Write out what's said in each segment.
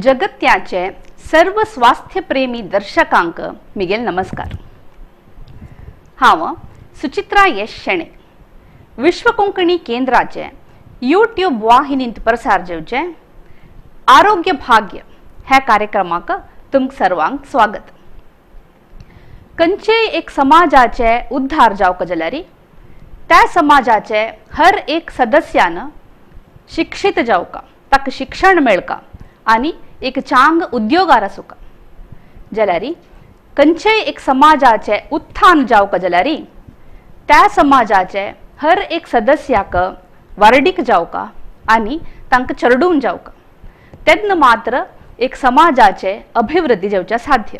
जगत्याचे सर्व स्वास्थ्यप्रेमी दर्शकांक मिगेल नमस्कार. हांव सुचित्रा यश शेणे, विश्व कोंकणी केंद्राचे यूट्यूब वाहिनींत प्रसार जावचे आरोग्य भाग्य ह्या कार्यक्रमाक तुमकां सर्वांक स्वागत. खंयचेय एक समाजाचे उद्धार जावंक जाल्यार त्या समाजाचे हर एक सदस्यान शिक्षित जावका, ताका शिक्षण मेळका आनी एक चांग उद्योगार आसूका जाल्यार खंयचेय एक समाजाचे उत्थान जावका जाल्यार त्या समाजाचे हर एक सदस्याक वारडीक जावका आनी तांकां चरडून जावका, तेन्ना मात्र एक समाजाचे अभिवृद्धी जावच्या साध्य.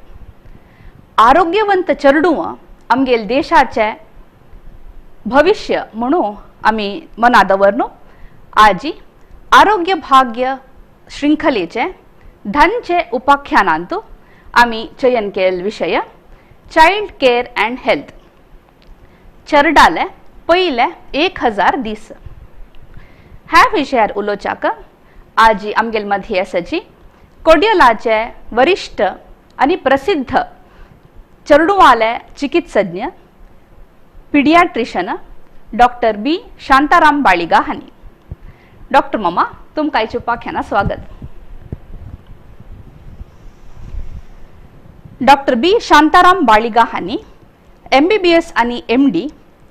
आरोग्यवंत चेडूं आमगेल देशाचे भविष्य म्हणून आमी मना दवरनु आजी आरोग्य भाग्य शृंखलेचे धनचे उपाख्यानांतु आमी चयन केल विषय चाइल्ड केअर अँड हेल्थ, चेरडाले पयले 1000 दीस. ह्या विशयार उलोवच्याक आजी आमगेल मदीं आसाची कोडियलाचे वरिश्ठ आनी प्रसिद्ध चेरडुवाले चिकित्सज्ञ पीडियाट्रिशन डॉक्टर बी शांताराम बाळिगा हांणी. डॉक्टर मामा, तुमकां आयच्या उपाख्याना स्वागत. डॉक्टर बी शांताराम बाळिगा हांणी MBBS आनी MD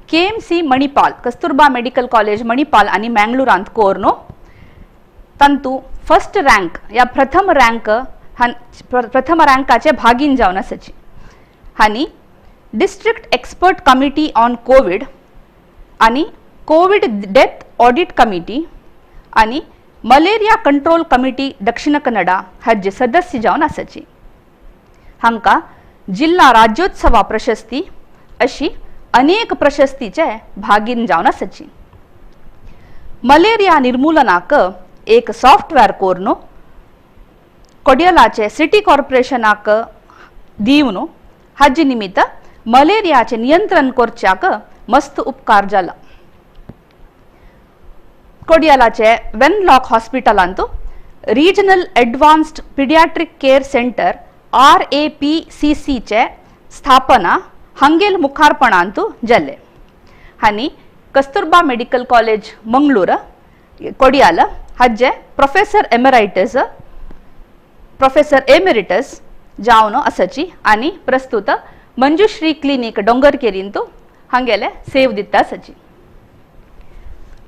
KMC Manipal, Kasturba medical college Manipal आनी मँगळुरांत कोर्नो तांतू फर्स्ट रँक या प्रथम रँक प्रथम रँकाचे भागीन जावन आसाची. हांणी district expert committee on COVID आनी कोवीड डेथ ऑडिट कमिटी आनी मलेरिया कंट्रोल कमिटी दक्षिण कन्नडा हाजे सदस्य जावन आसाची. हांकां जिल्हा राज्योत्सवा प्रशस्ती अशी अनेक प्रशस्तीचे भागीन जावन आसाची. मलेरिया निर्मूलनाक एक सॉफ्टवेअर कोर्नो कोडियलाचे सिटी कॉर्पोरेशनाक दिवन हाजे निमित्त मलेरियाचे नियंत्रण करच्याक मस्त उपकार जाला. कोडियालाचे वेनलॉक हॉस्पिटलांत regional advanced paediatric care centre RAPCCचे स्थापना हांगेल मुखारपणांत जाले. आनी कस्तुरबा मेडिकल कॉलेज मंगळूर कोडियाल हाजे प्रोफेसर एमेरिटस जावन आसाची आनी प्रस्तुत मंजुश्री क्लिनीक डोंगरकेरींत हांगेले सेव दिता आसाची.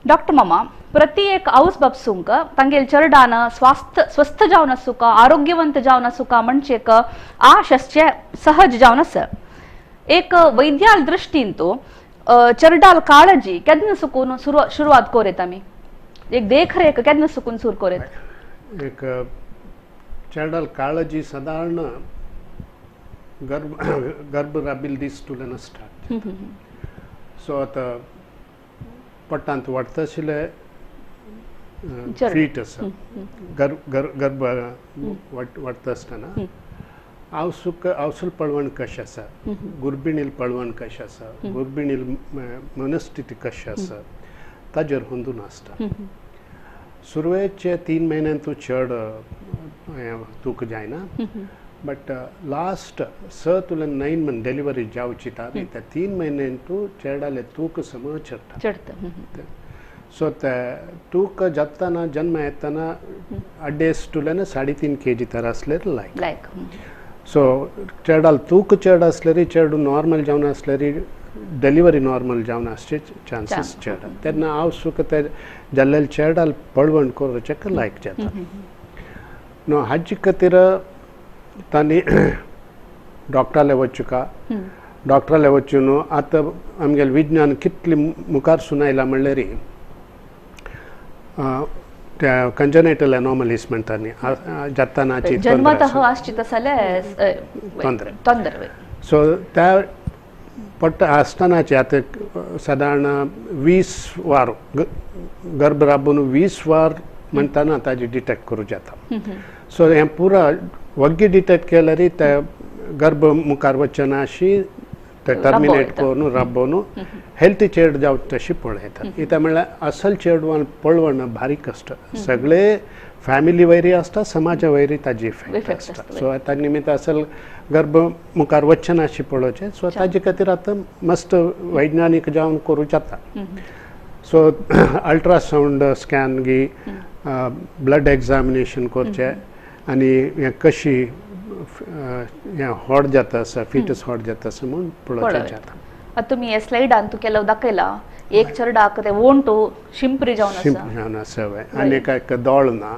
डॉक्टर मामा, प्रति एक आवस बापसूंक तांगेल चेरडान स्वस्थ जावन आसूका, आरोग्यवंत जावन आसूका म्हणचे एक आश आसचे सहज जावन आसा. एक वैद्याल दृश्टीन तो चेरडाल काळजी केन्ना सुकून सुरवात कोरेत आमी, एक देखरेख केन्ना सुकून सुरू कोरेत? एक चेरडाल काळजी सादारण गर्भ राबिल दीस तुलन स्टार्ट. सो आतां पोटांत वाडटा आशिल्ले फीट आसा, गर्भ वाडटा आसतना आवसूक आवसूल पळवण कशें आसा, गुर्बिणील पळवण कशें आसा, गुर्बिणील मनस्थिती कशें आसा ताजेर होंदून आसता. सुरवेचे 3 म्हयन्यान तूं चड तूक जायना, बट लास्ट 6 तुला 9 मंथ डिलिव्हरी जावची तारी त्या 3 म्हयन्यान तूं चेडाले तूक समज चडटा. सो ते तूक जाताना जन्म येताना 2.5 तुल्यान 3.5 kg तर आसल्यार लायक. सो चेडाल तूक चड आसल्यार चेडू नॉर्मल जावन आसल्यार डिलिव्हरी नॉर्मल जावन आसचे चान्सीस चड. तेन्ना हांव सुख ते जाल्ले चेडाल पळवण करूचें लायक जाता. न्हू हाजे खातीर तांणी डॉक्टराले वचूका, डॉक्टराले वचून न्हू आतां आमगेलें विज्ञान कितलें मुखार सून आयलां म्हणल्यार त्या कंजनेटल एनॉमलीज म्हणटा न्ही, जातानाची जन्मतः आसची तसले तोंदरे. सो त्या पोटा आसतनाचे आतां सादारण 20 वार गर्भ राबून 20 वार म्हणटाना ताजी डिटेक्ट करूं जाता. सो हें पुरा वग्गी डिटेक्ट केल्यार ते गर्भ मुखार वचना अशी ते टर्मिनेट करून राबोवन हेल्थी चेड जावं तशी पळयतात. इत्याक म्हणल्यार असल चेडवान पळवण भारी कश्ट, सगळे फॅमिली वयरी आसता, समाजा वयरी ताजी इफेक्ट आसता. सो ताजे निमित्त असल गर्भ मुखार वचचें ना अशें पळोवचें. सो ताजे खातीर आतां मस्त वैज्ञानीक जावन करूं जाता. सो अल्ट्रासावंड स्कॅन गी ब्लड एग्जामिनेशन करचें आनी हें कशी हें हॉट जाता आसा, फिटस हॉट जाता आसा म्हूण पळोवचें जाता. आतां तुमी हे स्लायडान तूं केलो दाखयला एक चेरडाक ते वोंटू शिंपरी जावन आसा, शिंपरी जावन आसा वय, आनी एकाक दोळ ना,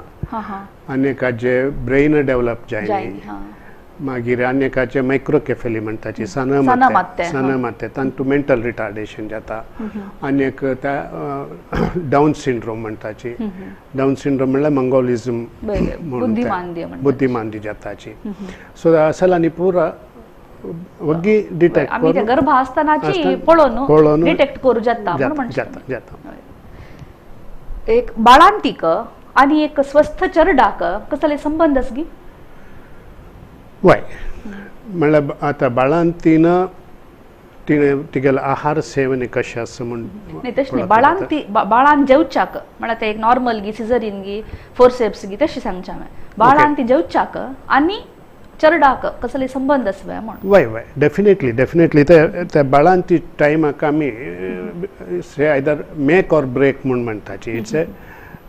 आनी एकाचे ब्रेन डेवलप जायना, मागीर आनी एकाचे मायक्रोकेफेली म्हणटाची सना मात्ते, सना मात्ते तांतू मेंटल रिटार्डेशन जाता. आनी एक त्या डावन सिंड्रोम म्हणटाची, डावन सिंड्रोम म्हणल्यार मंगोलिझम म्हणून बुद्धिमांदी जाताची. सो असल आनी पुरा वग्गी डिटेक्ट आमी ते गर्भ आसतनाची पळोवन डिटेक्ट करू जाता म्हूण जाता. एक बाळांतीक आनी एक स्वस्थ चेरडाक कसले संबंध आसा गी? वय म्हणल्यार आतां बाळांतीन तिणें तिगेलें आहार सेवन कशें आसा म्हूण न्ही तशें न्ही, बाळांती बाळान जेवच्याक म्हळ्यार ते एक नॉर्मल गी सिजरीन गी फोर्सेप्स गी तशें सांगचें हांवें. बाळांती जेवच्याक आनी चेरडाक कसले संबंध आसा म्हूण. वय वय डेफिनेटली डेफिनेटली ते बाळांती टायमाक आमी से आयदर मेक ऑर ब्रेक म्हूण म्हणटाची. It's a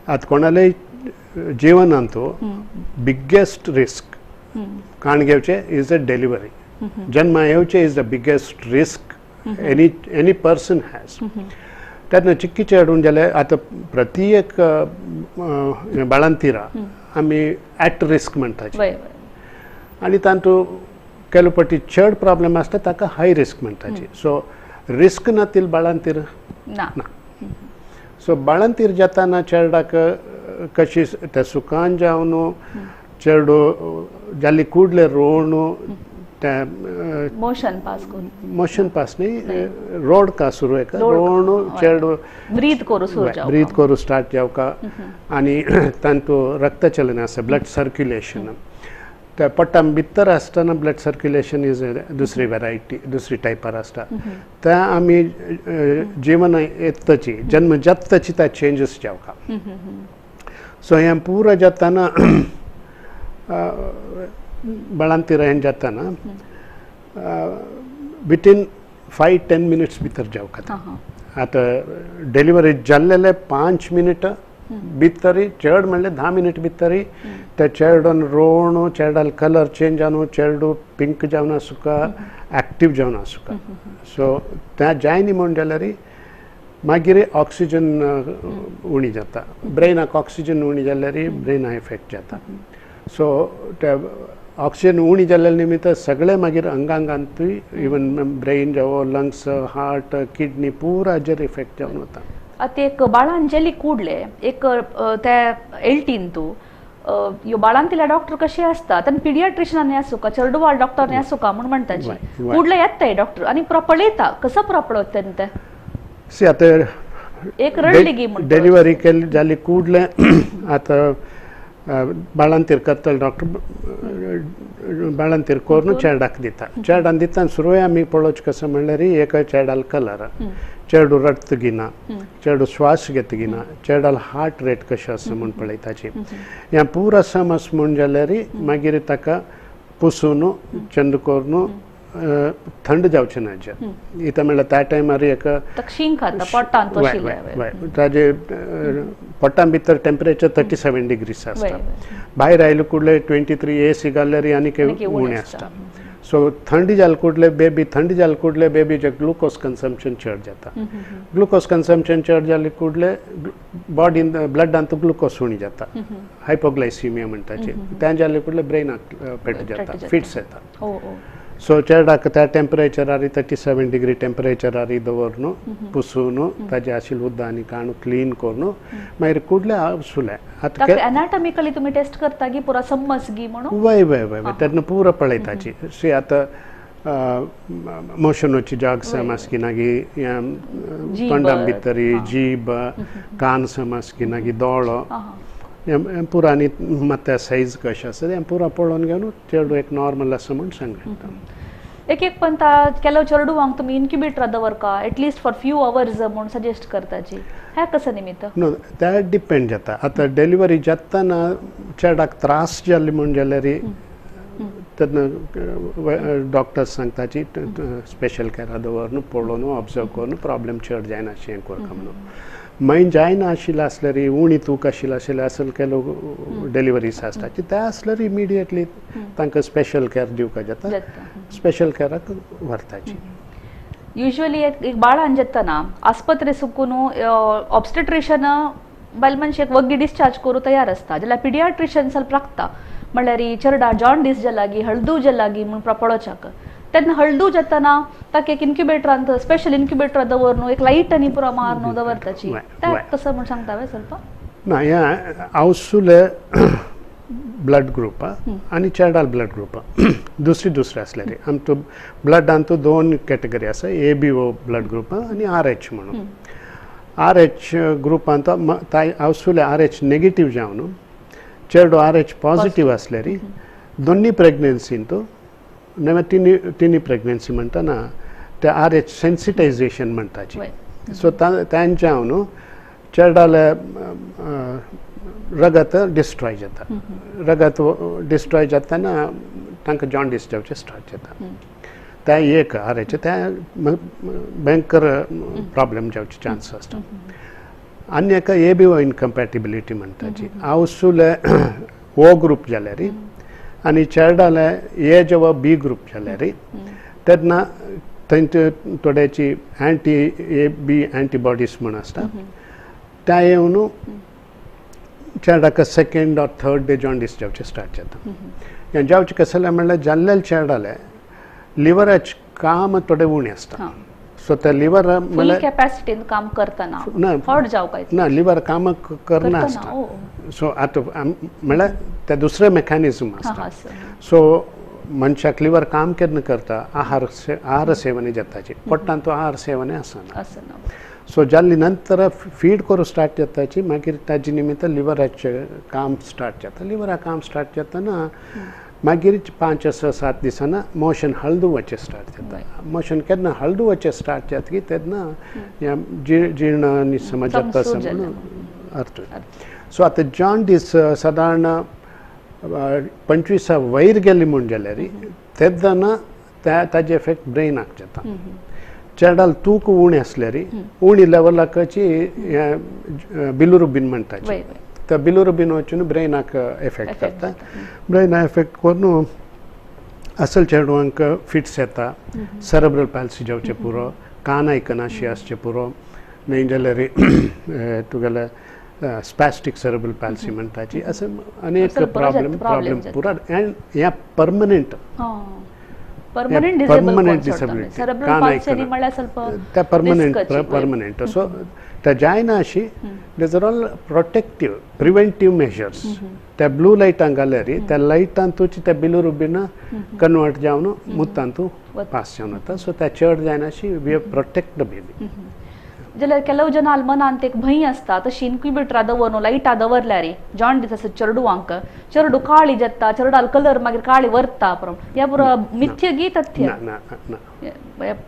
आतां कोणालेय जिवनांत बिगेस्ट रिस्क काण घेवचें is a delivery, जन्मा येवचें is the biggest risk any person has. तेन्ना चिक्कीचे हाडून जाल्यार आतां प्रति एक बाळांतिरा आमी एट रिस्क म्हणटाची आनी तातूंत केलो पटी चड प्रॉब्लम आसता ताका हाय रिस्क म्हणटाची. सो रिस्क ना तील बाळांतीर ना. सो बाळांतीर जाताना चेरडाक कशी ते सुकान जावन चेडो जाली कुडले रोण ते मोशन पास करून, मोशन पास न्ही रोड का सुरू एका रोण चेडो ब्रीथ करू सुरू जावका, ब्रीथ करू स्टार्ट जावका आनी तांतू रक्तचलन आसा, ब्लड सर्क्युलेशन त्या पोटान भितर आसतना ब्लड सर्क्युलेशन is दुसरी वेरायटी, दुसरी टायपार आसता. त्या आमी जिवन येतची जन्म जातची त्या चेंजीस जावका. सो हें पुरो जाताना बाळांतीर हें जाताना वितीन 5-10 मिनिट्स भितर जावका. आतां डिलिव्हरी जाल्लेले 5 मिनट भितरी चड म्हणल्यार 10 मिनट भितरी त्या चेरडोन रोण चेरडाल कलर चेंज जावन चेरडो पिंक जावन आसुका, एक्टीव जावन आसुका. सो त्या जायनी म्हूण जाल्यार मागीर ऑक्सिजन उणी जाता, ब्रेनाक ऑक्सिजन उणी जाल्यार ब्रेना इफेक्ट जाता. सो त्या ऑक्सिजन उणी जाल्ल्या निमित्त सगळे मागीर अंगांगांतूय इवन ब्रेन जावं लंग्स हार्ट किडनी पुरा हाजेर इफेक्ट जावन वता. आतां एक बाळान जेली कुडले एक त्या एल्टीन तूं ह्यो बाळांतिल्या डॉक्टर कशे आसता तेन्ना पिडियाट्रिशनांनी आसूं का चेरडुवाळ डॉक्टरांनी आसूं का म्हूण म्हणटाची कुडले येताय डॉक्टर आनी प्रॉपर येता कसो प्रॉपर वता ते सी. आतां एक रडली गी म्हण डिलिव्हरी केली जाली कुडले आतां बाळांतीर करतले डॉक्टर बाळांतीर करून चेरडाक दिता. चेरडान दिता सुरवेक आमी पळोवचें कशें म्हणल्यार एक चेरडाल कलर, चेडू रडतगी ना, चेडू श्वास घेतगी ना, चेडाल हार्ट रेट कशें आसा म्हूण पळयताची. हें पुरा समज म्हूण जाल्यार मागीर ताका पुसून चंद करून थंड जावचें ना इथं म्हणल्यार त्या टायमार एक ताजे पोटान भितर टेम्परेचर 37 डिग्रीज आसता, भायर आयले कुडले 23 एसी घाल्यार आनी उणें आसता. सो थंडी जाल कुडले बेबी, थंडी जाल कुडले बेबीचे ग्लुकोज कन्सम्पशन चड जाता. ग्लुकोज कन्सम्पशन चड जाले कुडले बॉडीन ब्लडांत ग्लुकोज उणी जाता, हायपोग्लायसिमिया म्हणटाचे. तें जाले कुडले ब्रेनाक पेट जाता, फिट्स येता. सो चेरडाक त्या टेम्परेचरार 37 डिग्री टेम्परेचरार दवरून पुसून ताजे आशिल्ले उदक आनी काणू क्लीन करून मागीर कुडले आसुले. आतां एनाटॉमिकली तुमी टेस्ट करता की पुरा समज गी म्हणून? वय वय वय तेन्ना पुरा पळयताची. सी आतां मोशनाची जाग समज की नागी तोंडा भितरी जीब कान समज की नागी दोळो पुरा आनी मात्या सायज कशें आसा तें पुरा पळोवन घेवन चेडूं एक नॉर्मल आसा म्हूण सांगता. एक एक पंता ಕೆಲವು चेडवांक तुमी इन्क्युबेटर दवरका at least for few hours म्हूण सजेस्ट करताची, ह्या कसो निमित्त? नो, ते डिपेंड जाता. आतां डिलिव्हरी जातना चेडाक त्रास जाल्ले म्हूण जाल्यार तेन्ना डॉक्टर्स सांगताची स्पेशल केअर दवरून पळोवन ऑब्जर्व करून प्रॉब्लेम चड जायना अशें हें करता म्हणून. मागीर जायना आशिल्लें आसल्यार उणी तूक आशिल्लें आशिल्लें आसल ಕೆಲವು ಡೆलिवरीज आसताची ते आसल्यार इमिडिएटली तांकां स्पेशल केअर दिवपाक जाता, स्पेशल केअराक व्हरताची. यूजुअली एक बाळान जातना आस्पत्रे सुकून ऑब्स्टेट्रिशन बायल मनशेक वग्गी डिस्चार्ज करूं तयार आसता, जाल्यार पिडियाट्रिशन ಸ್ವಲ್ಪ लागता म्हणल्यार चेरडा जॉन्डीस जालागी हळदू जालागी म्हूण पळोवच्याक. तेन्ना हळदू जातना ताका एक इन्क्युबेटरांत स्पेशल इन्क्युबेटर दवरून एक लायट आनी पुरो मारून दवरताची, तें कसो म्हूण सांगता वे ಸ್ವಲ್ಪ? ना, हें आवसुले ब्लड ग्रुप आनी चेडाल ब्लड ग्रुप दुसरी दुसरे आसले. आमचो ब्लडांत दोन कॅटेगरी आसा, A B O blood group आनी आर एच म्हणून. आर एच ग्रुपांत आवसुले आर एच नेगेटीव जावन चेडो आर एच पॉझिटीव आसल्यार दोन्ही प्रेग्नन्सींत नव्या तिन्ही तिन्ही प्रेग्नन्सी म्हणटा ते आर एच सेन्सिटायझेशन म्हणटाची. सो तांचे न्हू चेडाले रगत डिस्ट्रॉय जाता, रगत डिस्ट्रॉय जातना तांकां जॉन्डीस जावचें स्टार्ट जाता. ते एक आर एच ते भयंकर प्रॉब्लेम जावचे चान्स आसता. आनी एका A B O इनकम्पॅटिबिलिटी म्हणटाची, आवसुले O group जाल्यार आनी चेडाले ए जेवा बी ग्रूप जाल्यार तेन्ना थंय थोड्याची एंटी ए बी एंटीबॉडीज म्हूण आसता, त्या येवन चेडाक second or third day jaundice जावचें स्टार्ट जाता. हें जावचें कसलें म्हणल्यार जाल्ले चेडाले लिवराचें काम थोडें उणें आसता. सो ते लिवर म्हणल्यार कॅपॅसिटीन काम करतना हॉट जावं ना, लिवर काम करना आसता. सो आतां म्हणल्यार ते दुसरें मेकॅनिझम आसता. सो मनशाक लिवर काम केन्ना करता, आहार आहार सेवने जाताची, पोटांत तो आहार सेवने आसना. सो जाल्ली नंतर फीड करूं स्टार्ट जाताची, मागीर ताजे निमित्त लिवराचें काम स्टार्ट जाता. लिवरा काम स्टार्ट जातना मागीर 5 6 7 दिसांना मोशन हळदू वचें स्टार्ट जाता. मोशन केन्ना हळदू वचें स्टार्ट जातकी तेन्ना जीर्ण आनी समज जाता असो म्हणून अर्थ. सो आतां जॉन्डीस सादारण 25 वयर गेली म्हूण जाल्यार तेन्ना ताजे इफेक्ट ब्रेनाक जाता. चेडाल तूक उणें आसल्यार उणी लेवलाकाची बिलुरुबीन म्हणटाची, त्या बिलुरुबीन वचून ब्रेनाक एफेक्ट करता. ब्रेनाक एफेक्ट करून असल चेडवांक फिट्स येता, सेरेब्रल पॅल्सी जावचें पुरो, कान आयकनाशी आसचें पुरो, न्हय जाल्यार तुगेले स्पॅस्टीक सेरेब्रल पॅल्सी म्हणटाची, अशें अनेक प्रॉब्लेम प्रॉब्लेम पुरा. एंड ह्या परमनंट परमनंट डिसेबिलिटी कान आयकना त्या परमनंट परमनंट. सो त्या जायना अशी these are all protective preventive measures. त्या ब्लू लायटांक घाल्यार त्या लायटांतूच त्या बिलुरुबीन कन्वर्ट जावन मुतांतू पास जावन वता. सो त्या चड जायना अशी we have protect the baby. जाल्यार ಕೆಲವು ಜನ ಅಲ್ಲಿ ಮನಾಂत एक भंय आसता, तशी इन्क्युबेटरा दवरून लायटा दवरल्यार जॉन्डीस आसा चेडवांक, चेडू काळी जाता, चेरडाल कलर मागीर काळी वरता पुरो, ह्या पुरो मिथ्य गी तथ्य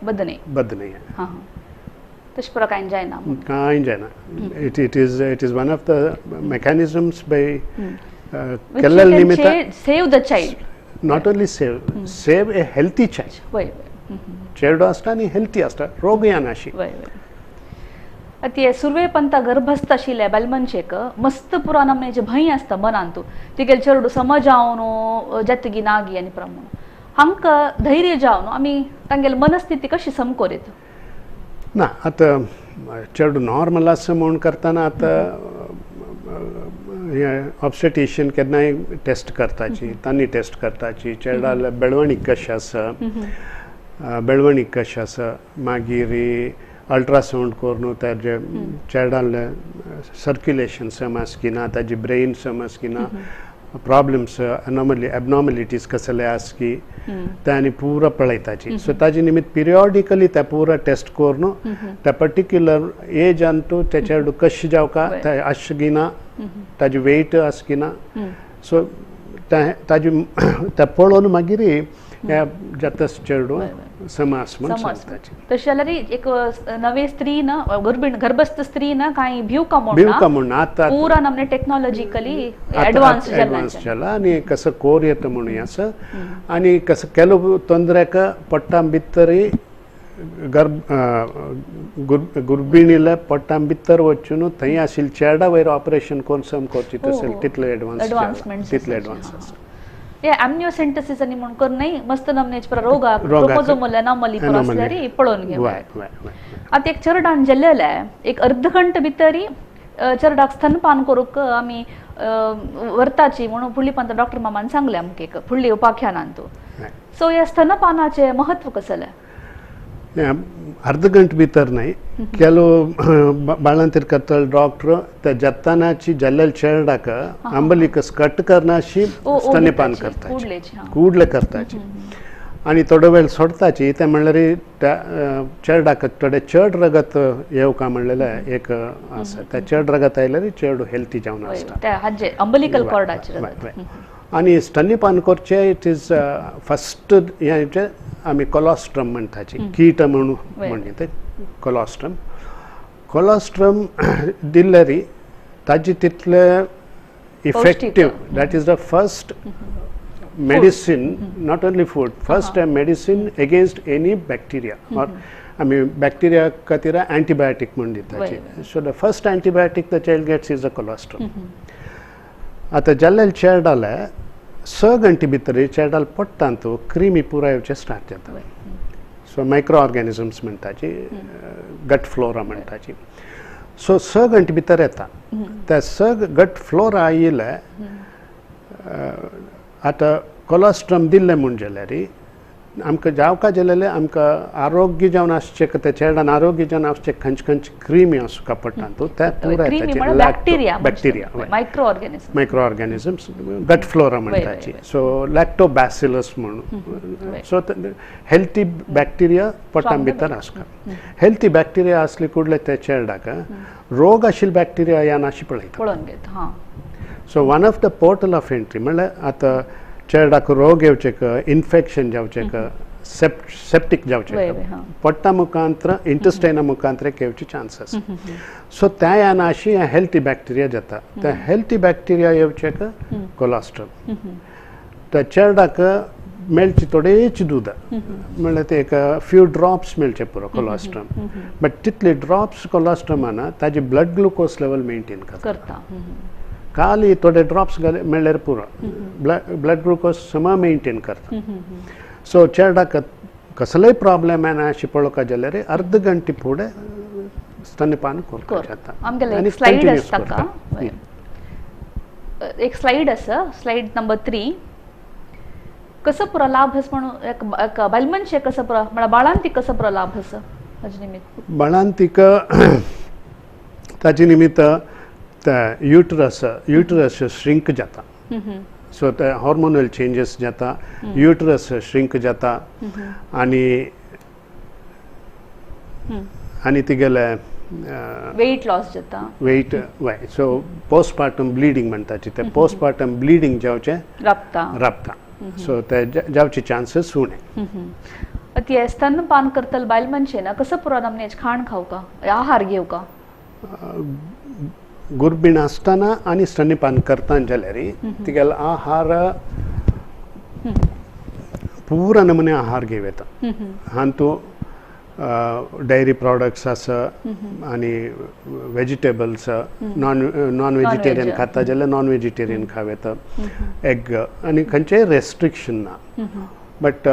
बद्द न्ही, बद्द न्ही. हां, तशें पुरो कांय जायना, कांय जायना. It it is it is one of the mechanisms by केल्ले निमित्त save the child, not only save, save a healthy child. वय चेडो आसता आनी हेल्थी आसता, रोग येना अशी. वय वय. आतां सुरवे पंता गर्भस्थ आशिल्ल्या बायल मनशेक मस्त पुरो नमनेचे भंय आसता मनांतू, तिगेले चेडू समजावन जातगी नागी आनी प्रमाण हांकां धैर्य जावन आमी तांगेले मनस्थिती कशी समकोरीत ना. आतां चेडू नॉर्मल आसा म्हूण करतना आतां हें ऑब्स्टेटिशियन केन्नाय टेस्ट करताची, तांणी टेस्ट करताची चेडाल बेळवणी कशें आसा, बेळवणी कशें आसा, मागीर अल्ट्रासावंड करून ताजे चेडाल सर्क्युलेशन सम आसा की ना, ताजी ब्रेन सम आसा की ना, प्रॉब्लम्स अनॉमली एबनॉर्मलिटीज कसले आसा की ते आनी पुरो पळयताची. सो ताजे निमित्त पिरियॉडिकली ते पुरो टेस्ट करून त्या पर्टिक्युलर एजान तूं ते चेडू कशें जावका, ते आसचे की ना, ताजी वेट आसा की ना, सो ताजी ते पळोवन मागीर ह्या जातस चेडूं समास म्हूण सांगताची. तशें जाल्यार एक नवे स्त्री ना गर्भिण गर्भस्थ स्त्री ना कांय भिवका म्हूण भिवका म्हूण आतां पुरा नमने टेक्नॉलॉजिकली एडवान्स एडवान्स जाला आनी कसो कोर येता म्हणून आसा आनी कसो केलो तोंदऱ्याक पोट्टां भितरय गर्भिणीला पोट्टां भितर वचून थंय आशिल्ले चेडा वयर ऑपरेशन करून सम करची तशें तितले एडवान्स तितले एडवान्स आसा. हे एमनियोसेंटेसिस आनी म्हूण करून न्ही मस्त नमनेच पुरा रोगा क्रोमोझोमल एनॉमली पुरा आसल्यार पळोवन घेवप. आतां एक चेरडान जेल्लें एक अर्द घंट भितरी चेरडाक स्तनपान करूंक आमी व्हरताची म्हणून फुडली पंत डॉक्टर मामान सांगलें आमकां एक फुडली उपाख्यानान तूं. सो ह्या स्तनपानाचें म्हत्व कसलें? अर्द घंट भितर न्हय ಕೆಲವು बाळंतीर करतले डॉक्टर त्या जत्तानाची जाल्लेल चेरडाक अंबलिकस कट करनाशी स्तन्यपान करताची कूडले करताची आनी थोडो वेळ सोडताची. ते म्हणल्यार त्या चेरडाक थोडे चड रगत येवका म्हणलेलें एक आसा. त्या चड रगत आयल्यार चेडू हेल्थी जावन आसता अंबलिकल कॉर्डाचेर. आनी स्तन्यपान करचें it is first हें आमी कोलॉस्ट्रम म्हणटाची कीट म्हणून म्हणटा ते कोलॉस्ट्रम. कोलॉस्ट्रम दिल्यार ताजे तितले effective that is the first medicine, not only food, first medicine against any bacteria or आमी बॅक्टेरिया खातीर एंटीबायोटीक म्हूण दिताची. So the first antibiotic the child gets is a colostrum. आतां जाल्ले चेरडाले 6 घंटे भितर चेरडाल पोट्टांत क्रिमी पुराय येवचें स्टार्ट जाता. सो मायक्रो ऑर्गॅनिजम्स म्हणटाची गट फ्लोरा म्हणटाची. सो 6 घंटे भितर येता त्या 6 गट फ्लोरा आयिल्ले आतां कोलॉस्ट्रम दिल्लें म्हूण जाल्यार आमकां जावका जाल्यार आमकां आरोग्य जावन आसचें त्या चेरडान आरोग्य जावन आसचें खंयचे खंयचे क्रिमी आसूं पोट्टांत त्या पुराय bacteria micro organisms gut flora म्हणटाची. सो लॅक्टोबॅसिलस म्हणून सो हेल्थी बॅक्टेरिया पोटां भितर आसता. हेल्थी बॅक्टेरिया आसले कुडले त्या चेरडाक रोग आशिल्ले बॅक्टेरिया ह्यान अशी पळयता. So one of the portal of entry म्हणल्यार आतां चेरडाक रोग येवचेक इन्फेक्शन जावचेक सेप्टीक जावचेक पोट्टा मुखांत्र इंटेस्टायना मुखांत्र येवचे चान्स आसा. सो त्या ह्यान अशी हेल्थी बॅक्टेरिया जाता. त्या हेल्थी बॅक्टेरिया येवचेक कोलॉस्ट्रम त्या चेरडाक मेळची थोडेच दूद म्हणल्यार ते एक फ्यू ड्रॉप्स मेळचे पुरो कोलॉस्ट्रम बट तितले ड्रॉप्स कोलॉस्ट्रमान ताजी ब्लड ग्लुकोज लेवल मेंटेन करता. खाली थोडे ड्रॉप्स मेळ्ळ्यार पुरो ब्लड ग्लुकोज समा मेंटेन करता. सो चेरडाक कसलोय प्रॉब्लेम येना अशें पळोवपाक जाल्यार अर्द घंटे फुडें स्तन्यपान करपाक जाता. आमगेलें स्लायड आसता एक स्लायड आसा स्लायड नंबर 3 कसो पुरो लाभ आसा म्हणून एक बायल मनशेक कसो पुरो म्हळ्यार बाळांतीक कसो पुरो लाभ आसा हाजे निमित्त? बाळांतीक ताजे निमित्त युटरस युटरस श्रिंक जाता. सो ते हॉर्मोनल चेंजीस जाता युटरस श्रिंक जाता आनी आनी तिगेले वेट लॉस जाता वेट वय. सो पोस्टपार्टम ब्लिडींग म्हणटाची ते पोस्टपार्टम ब्लिडींग जावचें राबता राबता. सो ते जावचे चान्सीस उणे. आतां स्तनपान करतले बायल मनशेन कसो पुरो नमनेच खाण खावका आहार घेवका? गुर्बीण आसतना आनी स्तन्यपान करतना जाल्यार तिगेलो आहार पुरा नमुने आहार घेवं येता. हातूंत डेयरी प्रॉडक्ट्स आसा आनी वेजिटेबल्स नॉन वेजिटेरियन खाता जाल्यार नॉन वेजिटेरियन खावं येता एग आनी खंयचेय रेस्ट्रिक्शन ना. बट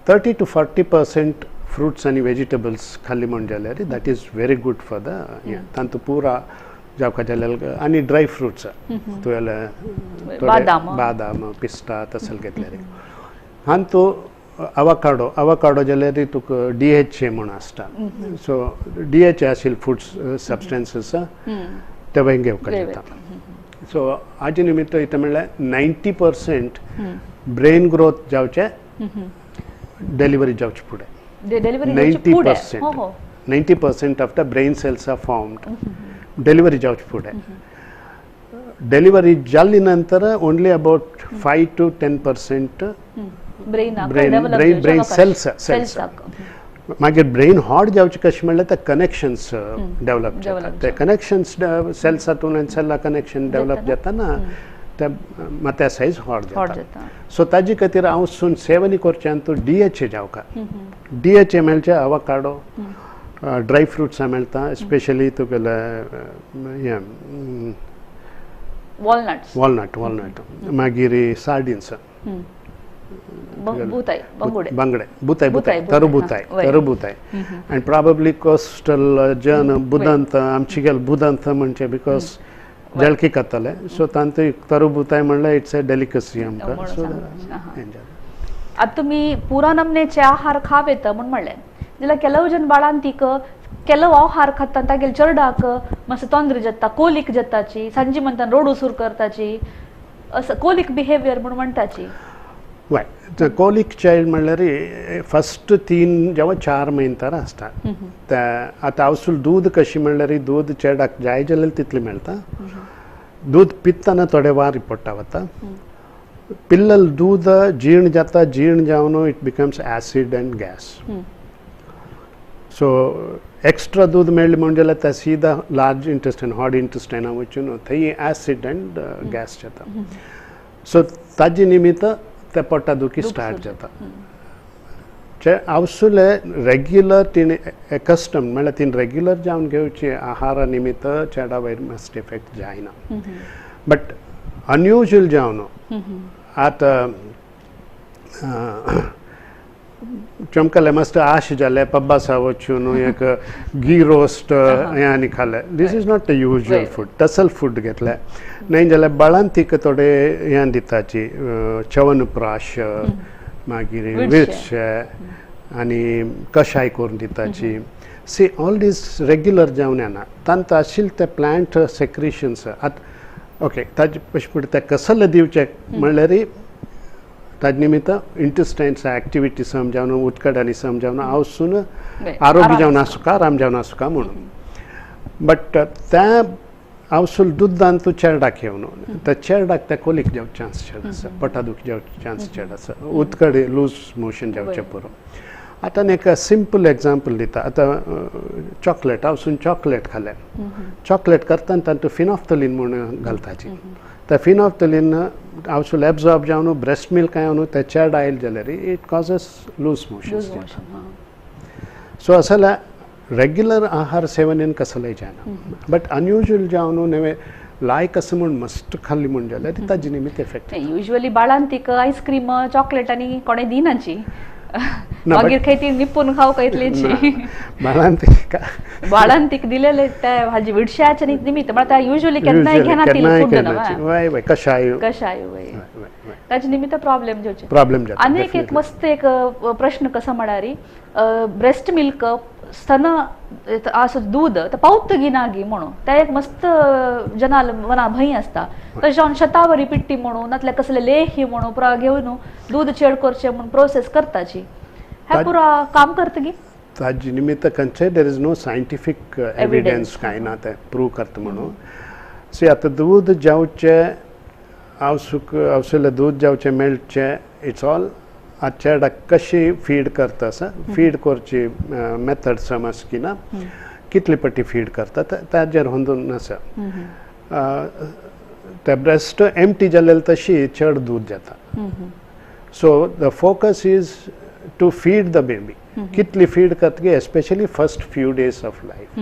30 to 40% fruits आनी वेजिटेबल्स खाली म्हूण जाल्यार that is very good for the हें तांतूं पुरा जावका जाल्यार आनी ड्राय फ्रुट्स तुवें बादाम पिस्ता तसले घेतल्यार हातूंत अवाकाडो अवाकाडो जाल्यार तुका DHA म्हूण आसता. सो DHA आशिल्ले फूड सबस्टन्सीस ते घेवपाक जाता. सो हाजे निमित्त इतें म्हणल्यार 90% ब्रेन ग्रोथ जावचें डिलिव्हरी जावचे फुडें. 90% of the brain cells are formed delivery जावचे फुडें. डिलिव्हरी जाली नंतर only about 5 to 10% brain brain cells cells मागीर ब्रेन हॉट जावचें कशें म्हणल्यार ते कनेक्शन्स डेवलप जाता. ते कनेक्शन्स सेल्सातून आनी सेल्ला कनेक्शन डेवलप जाताना ते मात्या सायज हॉट जाता. सो ताजे खातीर हांव सून सेवन करचें तूं DHA जावका. DHA मेळचे अवाकाडो, ड्राय फ्रुट्सां मेळटा, स्पेशली तुगेले हें वॉलनट्स, वॉलनट वॉलनट, मागीर सार्डिन्स, बांगडे, बुताय बुताय, तरुबुताय तरुबुताय आनी प्रॉबेबली कोस्टल जन बुदंत आमची गेल बुदंत म्हणजे because जळकी खाताले, सो तांतू तरुबुताय म्हणल्यार it's a delicacy आमकां. सो आतां तुमी पुरा नमनेचे आहार खावेत म्हूण म्हणलें जाल्यार ಕೆಲವು जन बाळांतीक ಕೆಲವು आहार खाता तागेले चेरडाक मातसो तोंद्र जाता, कोलीक जाताची, सांजे म्हणटा रोडू सुरू करताची, असो कोलीक बिहेवियर म्हूण म्हणटाची. वय कोलीक चायल्ड म्हणल्यार फस्ट 3 जावं 4 म्हयने तर आसता. आतां हांवसूल दूद कशी म्हणल्यार दूद चेरडाक जाय जाल्यार तितलें मेळटा. दूद पितना थोडे वार पडटा वता, पिल्लल दूद जीर्ण जाता, जीर्ण जावन it becomes acid and gas. So extra दूद मेळ्ळें म्हूण जाल्यार ते सीधा लार्ज इंटेस्टायन हॉड इंटेस्टायना वचून थंय एसिड अँड गॅस जाता. सो ताजे निमित्त ते पोटा दुखी स्टार्ट जाता. आवसुले रेग्युलर तिणें एकस्टम म्हणल्यार तिणें रेग्युलर जावन घेवचे आहारा निमित्त चेडा वयर मस्ट इफेक्ट जायना. बट अनयुज्युअल जावन आतां चमकले मस्त आश जाले पब्बासा वचून एक घी रोस्ट हें आनी खालें, this is not the usual food. तसल food घेतलें न्हय जाल्यार बाळांतीक थोडे हें दिताची च्यवनप्राश, मागीर विरशे आनी कशाय करून दिताची. सी ऑल these regular जावन येना तांकां आशिल्ले ते प्लांट सेक्रिशन्स आतां ओके ताजे कशें पडटा ते कसले दिवचे म्हणल्यार ताजे निमित्त इंटेस्टायन्स एक्टिविटी समजावन उदकाडांनी समजावन हांव आरोग्य जावन आसुका आराम जावन आसुका म्हणून. बट त्या हांवसूल दुदान तूं चेरडाक येवन त्या चेरडाक त्या कोलीक जावचे चान्स चड आसा, पोटा दुखी जावचे चान्स चड आसा, उदकड लूज मोशन जावचें पुरो. आतां एक सिंपल एग्जाम्पल दिता. आतां चॉकलेट हांवसून चॉकलेट खालें, चॉकलेट करतना तातूंत फिनॉफ्थलीन म्हूण घालताची, त्या फिनॉफ्थलीन हांवसूल एब्जॉर्ब जावन ब्रेस्ट मिल्क येवन ते चेड आयल जाल्यार it causes loose motion. So असल्या रेग्युलर आहार सेवनेन कसलेय जायना. बट अनयुज्युअल जावन नवे लायक आसा म्हूण मस्त खाल्ली म्हूण जाल्यार ताजे निमित्त इफेक्ट. युज्युअली बाळांतीक आयस्क्रीम चॉकलेट आनी कोणें दिनाची, मागीर खंय ती निपून खावंक येतलीची. बाळांतीक बाळांतीक दिलेले ते भाजी विडशाचे निमित्त म्हळ्यार युज्युअली केन्नाय घेना ती फूड वय वय कशाय कशाय वय ताजे निमित्त प्रॉब्लेम जावचे प्रॉब्लेम जाता. आनी एक मस्त एक प्रश्न कसो म्हळ्यार ब्रेस्ट मिल्क स्तन असो दूद पावत गी ना गी म्हणून ते एक मस्त जनाल मना भंय आसता. तशें जावन शतावरी पिट्टी म्हणून नातल्यार कसले लेही म्हणून पुरा घेवन दूद चेड करचें म्हूण प्रोसेस करताची, हें पुरा काम करता गी? ताजे निमित्त खंयचे there is no scientific evidence कांय ना तें प्रूव करता म्हणून. सी आतां दूद जावचें आवसूक आवसुलें दूद जावचें मेळचें it's all आतां चेरडाक कशी फीड करता आसा, फीड करची मेथड समज की ना, कितली पट्टी फीड करता ताजेर होंदून आसा. ते ब्रेस्ट एम्प्टी जालें तशी चड दूद जाता. So the focus is to feed the baby. कितली feed करतगी especially first few days of life.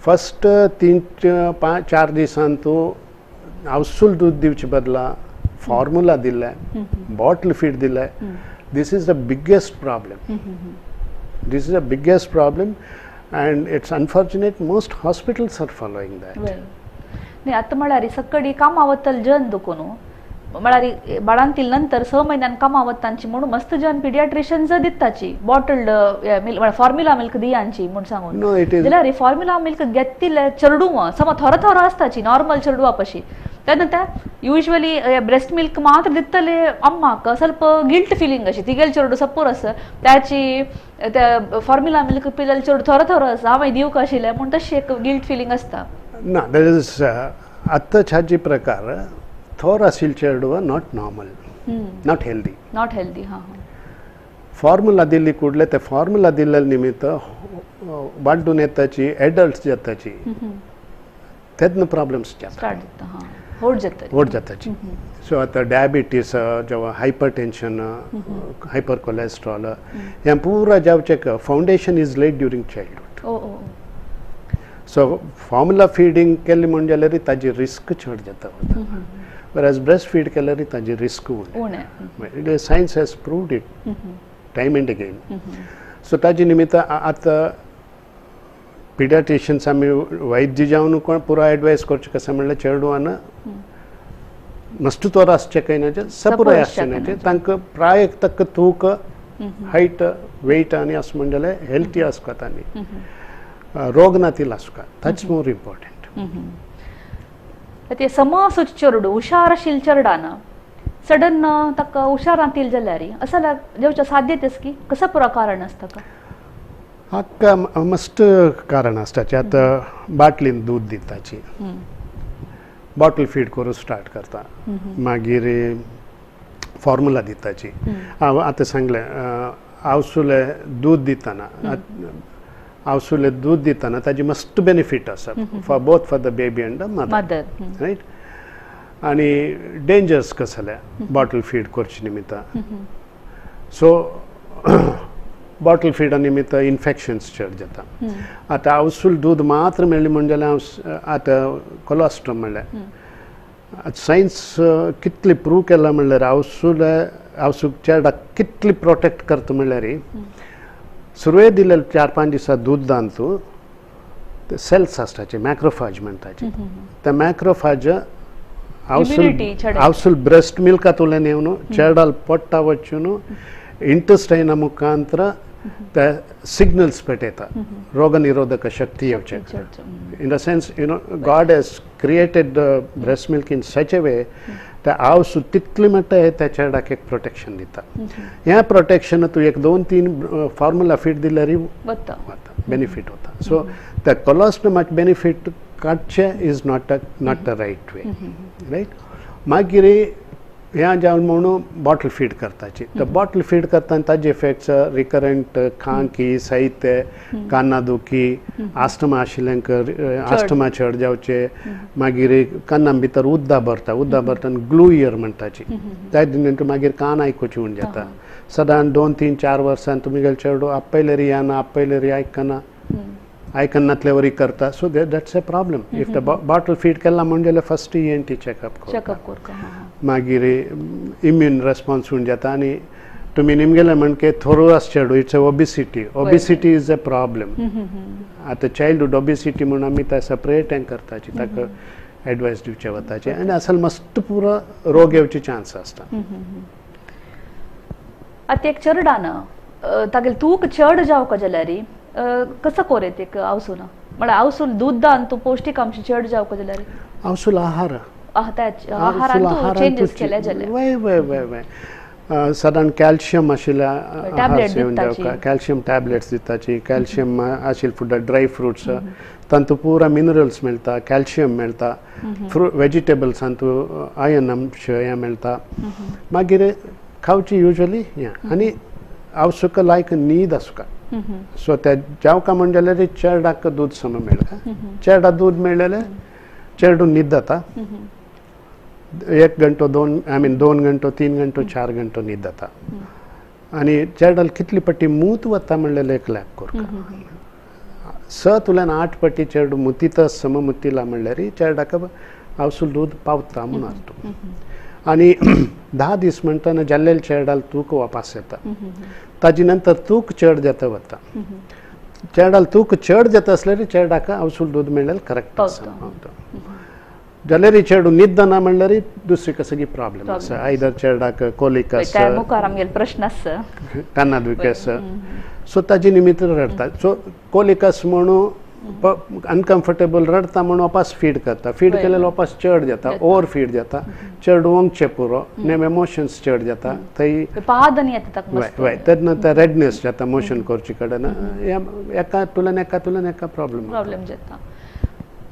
First 3 5 4 दिसान तूं आवसूल दूद दिवचे बदला फॉर्मुला दिलाय, बॉटल फीड दिलाय, this is the biggest problem. This is the biggest problem and it's unfortunate most hospitals are following that. नाही आतां म्हळ्यार सकाळी कामां वतले जन दुखून म्हळ्यार बाळांतील नंतर 6 म्हयन्यान कामां वतांची म्हणून मस्त जन पिडियाट्रिशियन्स दिताची बॉटल्ड फॉर्म्युला मिल्क दियांची म्हूण सांगून. जाल्यार फॉर्म्युला मिल्क घेतिल्ले चेडूं सम थोरो थोरो आसताची नॉर्मल चेडवा पशी तेन्ना ते युज्युअली ब्रेस्ट मिल्क मात्र दितले अम्माक ಸ್ವಲ್ಪ गिल्ट फिलिंग अशी तिगेले चेडूं सपोर आसा त्याची त्या फॉर्म्युला मिल्क पिलेले चेडूं थोरो थोरो आसा हांवें दिवंक आशिल्लें म्हूण तशी एक गिल्ट फिलिंग आसता. ना there is आतांच हाजी प्रकार थोर आशिल्ले चेडवां not normal. Not healthy. Not healthy हां. फॉर्मुला दिल्ली कुडले ते फॉर्मुला दिल्ले निमित्त वाड्डून येताची एडल्ट्स जाताची तेन्ना प्रॉब्लम्स जाता, व्हड जाता, व्हड जाताची. सो आतां डायबिटीस जेव्हा हायपर टेन्शन, हायपर कोलेस्ट्रॉल हें पुरा जावचें foundation is laid during childhood. So formula feeding केली म्हण जाल्यार ताजी रिस्क चड जाता वता, whereas breast feed केल्यार ताजी रिस्क उणें. Science has proved it time and again. So ताजे निमित्त आतां पिडियाट्रिशियन्स आमी वैद्य जावन कोण पुरो एडवायस करचें कशें म्हणल्यार चेडवान मस्त तोर आसचें काय ना सपुराय आसचें ना, तांकां प्राय तक तूक हायट वेट आनी अशें म्हण जाल्यार हेल्थी आसता आनी रोग नातील आसता, that's more important. ते समस चेडू हुशार आशिल्ले चेडान सडन ताका हुशार नातील जाल्यार असा जेवच्या साध्यते की कसं पुरो कारण आसता का? हाका मस्त कारण आसता. आतां बाटलीन दूद दिताची, बॉटल फीड करून स्टार्ट करता, मागीर फॉर्मुला दिताची. हांव आतां सांगलें आवसुले दूद दितना, आवसुले दूद दितना ताजी मस्त बेनिफीट आसा for both for the baby and the mother, right. आनी डेंजर्स कसले बॉटल फीड करचे निमित्त. सो बॉटल फिडा निमित्त इन्फेक्शन्स चड जाता. आतां आवसूल दूद मात्र मेळ्ळें म्हण जाल्यार हांव आतां कोलोस्ट्रम म्हणल्यार सायन्स कितली प्रूव केला म्हणल्यार आवसूल आवसूक चेडाक कितली प्रोटेक्ट करता म्हणल्यार सुरवे दिल्ले 4-5 दिसा दूद तूं ते सेल्स आसताचे मॅक्रोफाज म्हणटाचे, ते मॅक्रोफाज आवसूल आवसूल ब्रेस्ट मिल्कांतल्यान येवन चेडाल पोट्टा वचून इंटेस्टायना मुखांतर ते सिग्नल्स पेटयता रोगनिरोधक शक्ती येवचे. In the sense you know God has created the breast milk in such a way ते आवसू तितली म्हणटा त्या चेडाक एक प्रोटेक्शन दिता. ह्या प्रोटेक्शन तूं 1, 2, 3 फॉर्मुला फीड दिल्यार वता, बेनिफीट वता. सो त्या कोलोस्ट्रमाक बेनिफीट काडचें is not a right way, right. मागीर ह्या जावन म्हणून बॉटल फीड करताची, तर बॉटल फीड करतना ताजे इफेक्ट्स रिकरंट खांकी, साहित्य, काना दुखी, आस्टमा आशिल्ल्यांक आस्टमा चड जावचे, मागीर काना भितर उद्दा भरता, उद्दा भरता ग्लू इयर म्हणटाची, त्या दिनंतर मागीर कान आयकुची म्हण जाता. सदां 2, 3, 4 वर्सां तुमी चेडो आपयले री याना आपयले री आयकना आयकनातले वरी करता. So that's a problem. If the bottle feed केला म्हण जाल्यार फस्ट ENT checkup करता, मागीर इम्यून रेस्पॉन्स होऊन जाता. आनी तुमी निमगेले म्हणके थोरो आस चेडू, it's a obesity, obesity is a problem. आतां चायल्डहूड ओबिसिटी म्हणून आमी त्या सेपरेट हें करताची, ताका एडवायस दिवचे वताचे आनी असल मस्त पुरो रोग येवचे चान्स आसता. आतां एक चेरडान तागेले तूक चड जावका जाल्यार कसं कोरे ते आवसूल म्हळ्यार आवसूल दूधान तूं पौष्टिक अंश चड जावका जाल्यार आवसूल आहार आहारांत चेंजीस केले जाल्यार वय वय वय वय सादारण कॅल्शियम आशिल्ल्या आहार सेवन जावका, कॅल्शियम टॅबलेट्स दिताची, कॅल्शियम आशिल्ले फुडां ड्राय फ्रुट्स तांतूं पुरा मिनरल्स मेळटा, कॅल्शियम मेळटा, वेजिटेबल्सांतूं आयर्न अंश हें मेळटा. मागीर खावची युजली हें आनी आवसुका लायक न्हीद आसुका. सो त्या जावका म्हण जाल्यार चेडाक दूद सम मेळटा, चेडा दूद मेळ्ळें चेडू न्हीद जाता, 1 घंटो 2 I mean 2 घंटो 3 घंटो 4 घंटो न्हीद जाता. आनी चेडाल कितली पट्टी मूत वता म्हणलें एक लॅब करता, 6 तुल्यान 8 पट्टी चेडू मुतीता सम मुतीला म्हणल्यार चेडाक आवसूल दूद पावता म्हूण आसता. आनी 10 दीस म्हणटना जाल्लेले चेडाल तूक वापास येता, ताजे नंतर तूक चड जाता वता. चेडाल तूक चड जाता आसल्यार चेडाक आवसूल दूद मेळ्ळें करेक्ट आसा. जाल्यार चेडू न्हिदना म्हणल्यार दुसरी कसली प्रॉब्लम आसा, आयदर चेडाक कोलीक आसा, मुखार आमगेले प्रश्न आसा, काना दुखी आसा, सो ताजे निमित्त रडटा. सो कोलीक आसा म्हणून अनकम्फर्टेबल रडटा म्हणून वापास फीड करता, फीड केल्यार वापास चड जाता, ओवर फीड जाता, चेडू ओंगचें पुरो, नेम एमोशन्स चड जाता, थंय वय तेन्ना ते रेडनेस जाता मोशन करचे कडेन, एका तुल्यान एका तुल्यान एका प्रॉब्लम प्रॉब्लम जाता.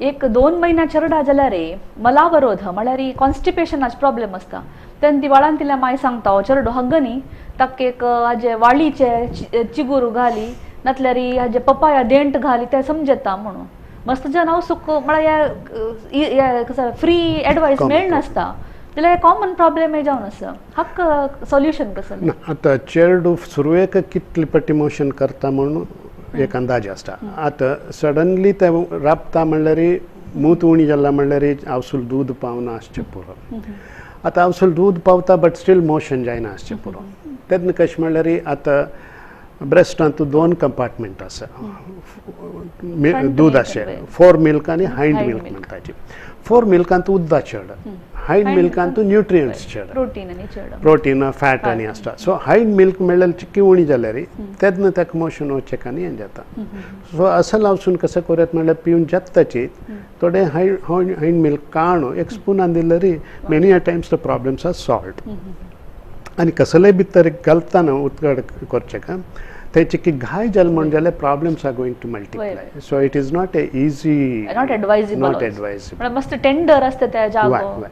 1-2 म्हयन्या चेरडा जाल्यार मलावरोध म्हळ्यार कॉन्स्टिपेशनाचे प्रॉब्लम आसता, तेन्ना ती वाळांतल्या माय सांगता हो चेडो हग्गनी ताका एक हाजे वाळीचे चिगूर घाली नातल्यार हाजे पपाया देंट घाली ते समजता म्हणून मस्त जन हांव सुक म्हळ्यार कसं फ्री एडवायस मेळनासता जाल्यार कॉमन प्रॉब्लेम हे जावन आसा हक्क सोल्युशन कसं ना. आतां चेडू सुरवेक कितली पट्टी मोशन करता म्हणून एक अंदाज आसता. आतां सडनली ते राबता म्हणल्यार मूत उणी जाला म्हणल्यार आवसूल दूद पावना आसचें पुरो. आतां आवसूल दूद पावता बट स्टील मोशन जायना आसचें पुरो. तेन्ना कशें म्हणल्यार आतां ब्रेस्टांत दोन कंपार्टमेंट आसा दूद आशें, फोर मिल्क आनी हायंड मिल्क म्हणटाची. फोर मिल्कांत उदक चड, हायंड मिल्कांत न्यूट्रियंट्स चड, प्रोटीन फॅट आनी आसता. सो हायंड मिल्क म्हणल्यार चिक्की उणी जाल्यार तेन्ना ताका मोशन वचचें आनी हें जाता. सो असल वचून कसं करत म्हणल्यार पिवन जाताची थोडे हायंड मिल्क काणू एक स्पुनान दिल्यार many a times the problems are solved. आनी कसलेय भितर घालतना उदक करचें का ते चिक्की घाय जाल म्हण जाल्यार problems are going to multiply. So it is not a easy, not advisable, not advisable. मस्त टेंडर आसता त्या जागो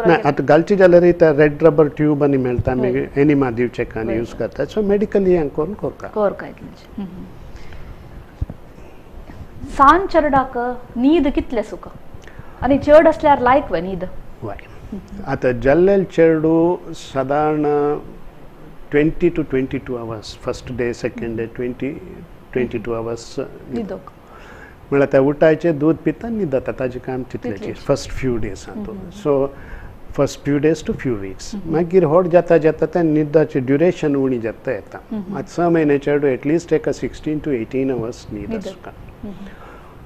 ना. आतां घालची जाल्यार ते रेड रबर ट्यूब आनी मेळटा, मागीर एनिमा दिवचे आनी यूज करता. सो मेडिकली हें करून करता करता. सान चेरडाक न्हीद कितले सुख आनी चड आसल्यार लायक वे न्हीद? वय, आतां जाल्ले चेडू सादारण 20 to 22 hours, first day, second day, 22 hours न्हिदोक म्हळ्यार ते उठायचे दूद पिता न्हिदता, ताजें काम तितलेंच first few days. So first few days to few weeks. मागीर व्हड जाता जाता ते न्हिदाची ड्युरेशन उणी जाता येता. आतां 6 म्हयने चेडू एटलिस्ट एका 16 to 18 hours न्हीद आसता.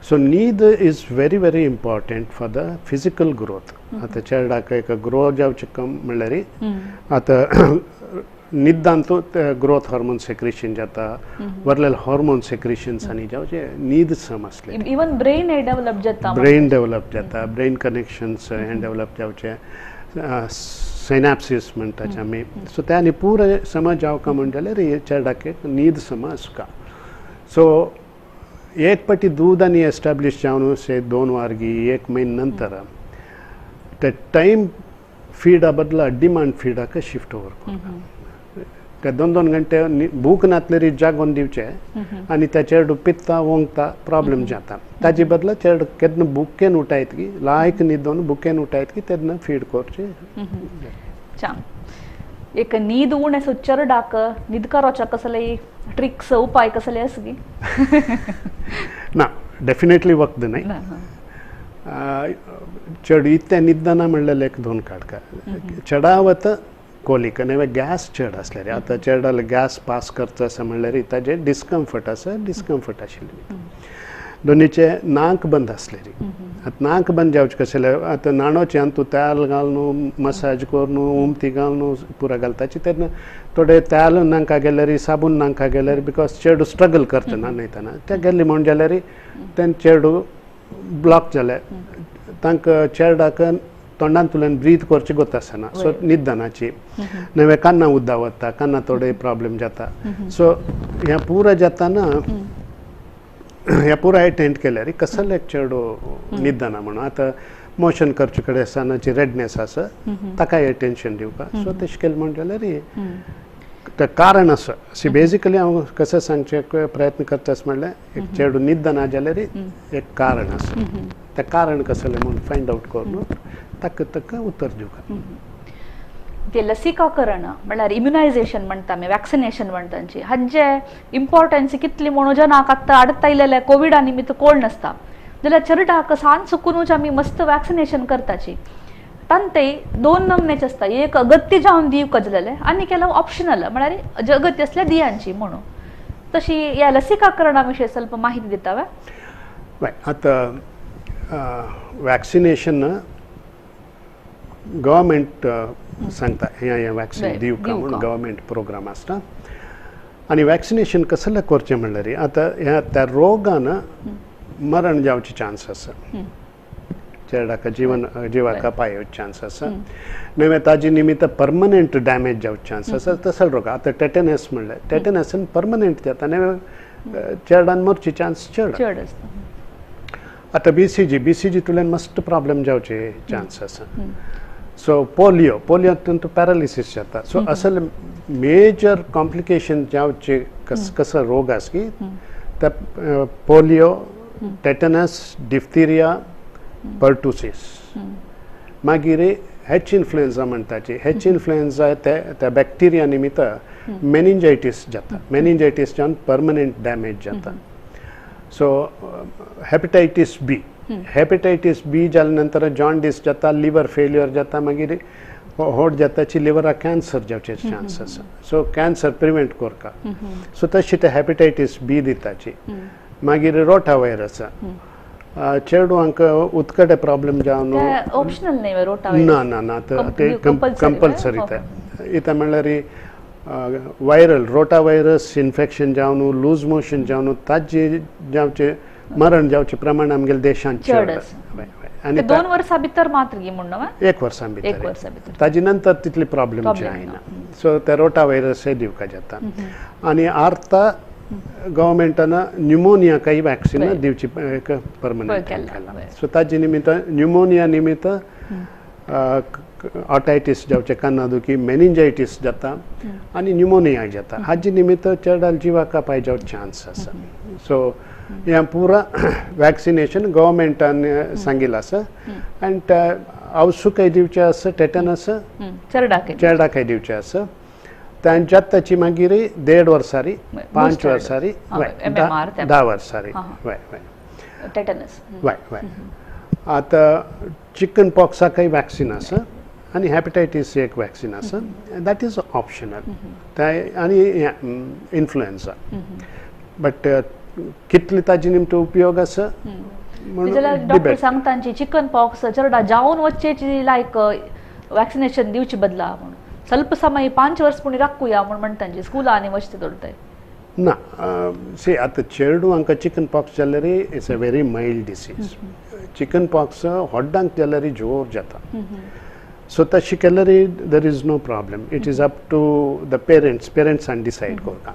सो न्हीद is very very important for the physical growth. आतां चेरडाक एक ग्रो जावचें कम म्हणल्यार आतां निदांत ग्रोथ हार्मोन सेक्रेशन जाता, वरलेले हार्मोन सेक्रेशन्स आनी जावचे न्हीद सम आसले इवन ब्रेन डेवलप जाता, ब्रेन डेवलप जाता, ब्रेन कनेक्शन्स हें डेवलप जावचे, सिनॅप्सिस म्हणटाचे आमी. सो ते आनी पुरो समज जावका म्हण जाल्यार चेरडाक एक न्हीद सम आसता. सो एक पटी दूद आनी एस्टाब्लीश जावन से 2 वारगी 1 म्हयने नंतर ते टायम फिडा बदला डिमांड फिडाक शिफ्ट ओवर करता. ते 2-2 घंटे भूक नातलेरी जागोवन दिवचे आनी त्या चेडू पित्ता ओंगता प्रॉब्लेम जाता. ताजे बदला चेडू केन्ना भुकेन उठायत की लायक न्हिदोन भुकेन उठायत की तेन्ना फीड करचे. एक न्हीद उणें सो चेरडाक न्हीद करोच्या कसले ट्रिक्स उपाय कसले आसा की? ना, डेफिनेटली वखद न्हय. चेडू इतलें न्हिदना म्हणल्यार एक 2 काडका चडावत कोलीक आनी गॅस चड आसल्यार आतां चेडाल गॅस पास करता आसा म्हणल्यार ताजें डिस्कम्फर्ट आसा, डिस्कम्फर्ट आशिल्ली. दोनीचे नाक बंद आसलेली. आतां नाक बंद जावचें कशें आतां न्हाणोवचें आनी तूं तेल घालून मसाज करून उमती घालून पुरा घालताची तेन्ना थोडे तेल नांका गेल्यार साबून नांका गेल्यार because चेडू स्ट्रगल करता न्हाणयतना ते गेल्ली म्हण जाल्यार तेन्ना चेडू ब्लॉक जाले तांकां चेरडाक तोंडांतल्यान ब्रीथ करचें गोत आसना. सो न्हिदनाची नवे कान्ना उद्दा वता, कान्ना थोडे प्रॉब्लेम जाता. सो हें पुरा जाताना हें पुरा एटेंड केल्यार कसलें एक चेडो न्हिदना म्हणून आतां मोशन करचे कडेन आसनाची रेडनेस आसा ताकाय एटेन्शन दिवपा. सो तशें केलें म्हण जाल्यार तें कारण आसा. सी बेजिकली हांव कशें सांगचें प्रयत्न करता अशें म्हणल्यार एक चेडू न्हिदना जाल्यार एक कारण आसा, तें कारण कसलें म्हूण फायंड आवट करून ताका ताका उत्तर दिवका. ते लसीकरण म्हळ्यार इम्युनायझेशन म्हणटा आमी, वॅक्सिनेशन म्हणटा हांचे इम्पॉर्टन्स कितली म्हणून जनाक आतां आडता आयलेल्या कोविडा निमित्त कोण नासता जाल्यार चेरडाक सान सुकूनच आमी मस्त वॅक्सिनेशन करताची. तांते 2 नमनेचे आसता, एक अगत्य जावन दिवंक जालेलें आनी केलो ऑप्शनल म्हळ्यार अगत्य आसल्यार दियांची म्हणून. तशी ह्या लसीकरणा विशयी ಸ್ವಲ್ಪ माहिती दिता वे? आतां वॅक्सिनेशन गव्हर्मेंट सांगता हें वॅक्सिन दिवका म्हणून गव्हर्मेंट प्रोग्राम आसता. आनी वॅक्सिनेशन कसलें करचें म्हणल्यार आतां ह्या त्या रोगान मरण जावचे चान्स आसा, चेरडाक जीवन जिवाक पाय चान्स आसा, नवे ताजे निमित्त परमनंट डॅमेज जावचे चान्स आसा. तसलो रोग आतां टेटनस म्हणल्यार टेटनसान परमनंट जाता आनी चेरडान मरचे चान्स चड चड आसता. आतां बीसीजी तुल्यान मस्त प्रॉब्लेम जावचे चान्स आसा. सो पोलियो, पोलियो पॅरालिसीस जाता. सो असल मेजर कॉम्प्लिकेशन जावचे कसो रोग आसा की ते पोलियो, टेटनस, डिफ्थिरिया, पर्टुसीस. मागीर हेच इन्फ्लुएन्जा म्हणटाची. हेच इन्फ्लुएन्जा त्या बॅक्टेरिया निमित्त मेनिंजायटीस जाता. मेनिंजायटीस जावन परमनंट डॅमेज जाता. सो हेपेटायटीस बी, हेपेटायटीस बी जाल्या नंतर जॉन्डीस जाता, लिवर फेल्युअर जाता, मागीर होड जाताची लिवराक कॅन्सर जावचे चान्स आसा. सो कॅन्सर प्रिवेंट करता. सो तशी ते हेपेटायटीस बी दिताची. मागीर रोटा व्हायरस, चेडवांक उदकाटे प्रॉब्लेम जावन ऑप्शनल न्ही रोटा? ना ना ना, ते कंपल्सरी. ते इतां म्हणल्यार वायरल रोटा व्हायरस इन्फेक्शन जावन लूज मोशन जावन ताजे जावचे मरण जावचे प्रमाण आमगेले देशांत चड. आनी 2 वर्सां भितर मात्र म्हूण 1 वर्सां भितर, ताजे नंतर तितली प्रॉब्लेम जायना. सो ते रोटा व्हायरस दिवका जाता. आनी आर्ता गव्हर्मेंटान न्युमोनिया काही वॅक्सिन दिवची एक परमनंट केला. सो ताजे निमित्त न्युमोनिया निमित्त ऑटायटीस जावचे, काना दुखी, मेनिंजायटीस जाता आनी न्युमोनिया जाता. हाजे निमित्त चेडाल जिवाक पाय जावचे चान्स आसा. सो हें पुरा वॅक्सिनेशन गव्हर्मेंटान सांगिल्लें आसा. आनी आवसुकय दिवचें आसा, टेटनस चेडाकय दिवचें आसा. तांच्यात ताची मागीर 1.5 वर्सांनी, 5 वर्सांनी, 10 वर्सांनी. वय वय टेटनस. वय वय. आतां चिकन पॉक्साकय वॅक्सिन आसा आनी हेपेटायटीस एक वॅक्सिन आसा, that is optional. आनी इन्फ्लुएन्जा बट कितली ताजी निमतो उपयोग आसा म्हणून डॉक्टर सांगता चिकन पॉक्स चेडा जावन वच्चेची लायक वॅक्सिनेशन दिवची बदला म्हणून ಸ್ವಲ್ಪ समय 5 वर्स पुणी राखूया म्हूण म्हणटांची स्कुलांनी वचते दवरताय ना. सी आतां चेडवांक चिकन पॉक्स जाल्यार it's a very mild disease. Chicken pox होड्डांक जाल्यार जोर जाता. सो तशी केल्यार there is no problem. It is up to the parents, पेरंट्सान decide करता.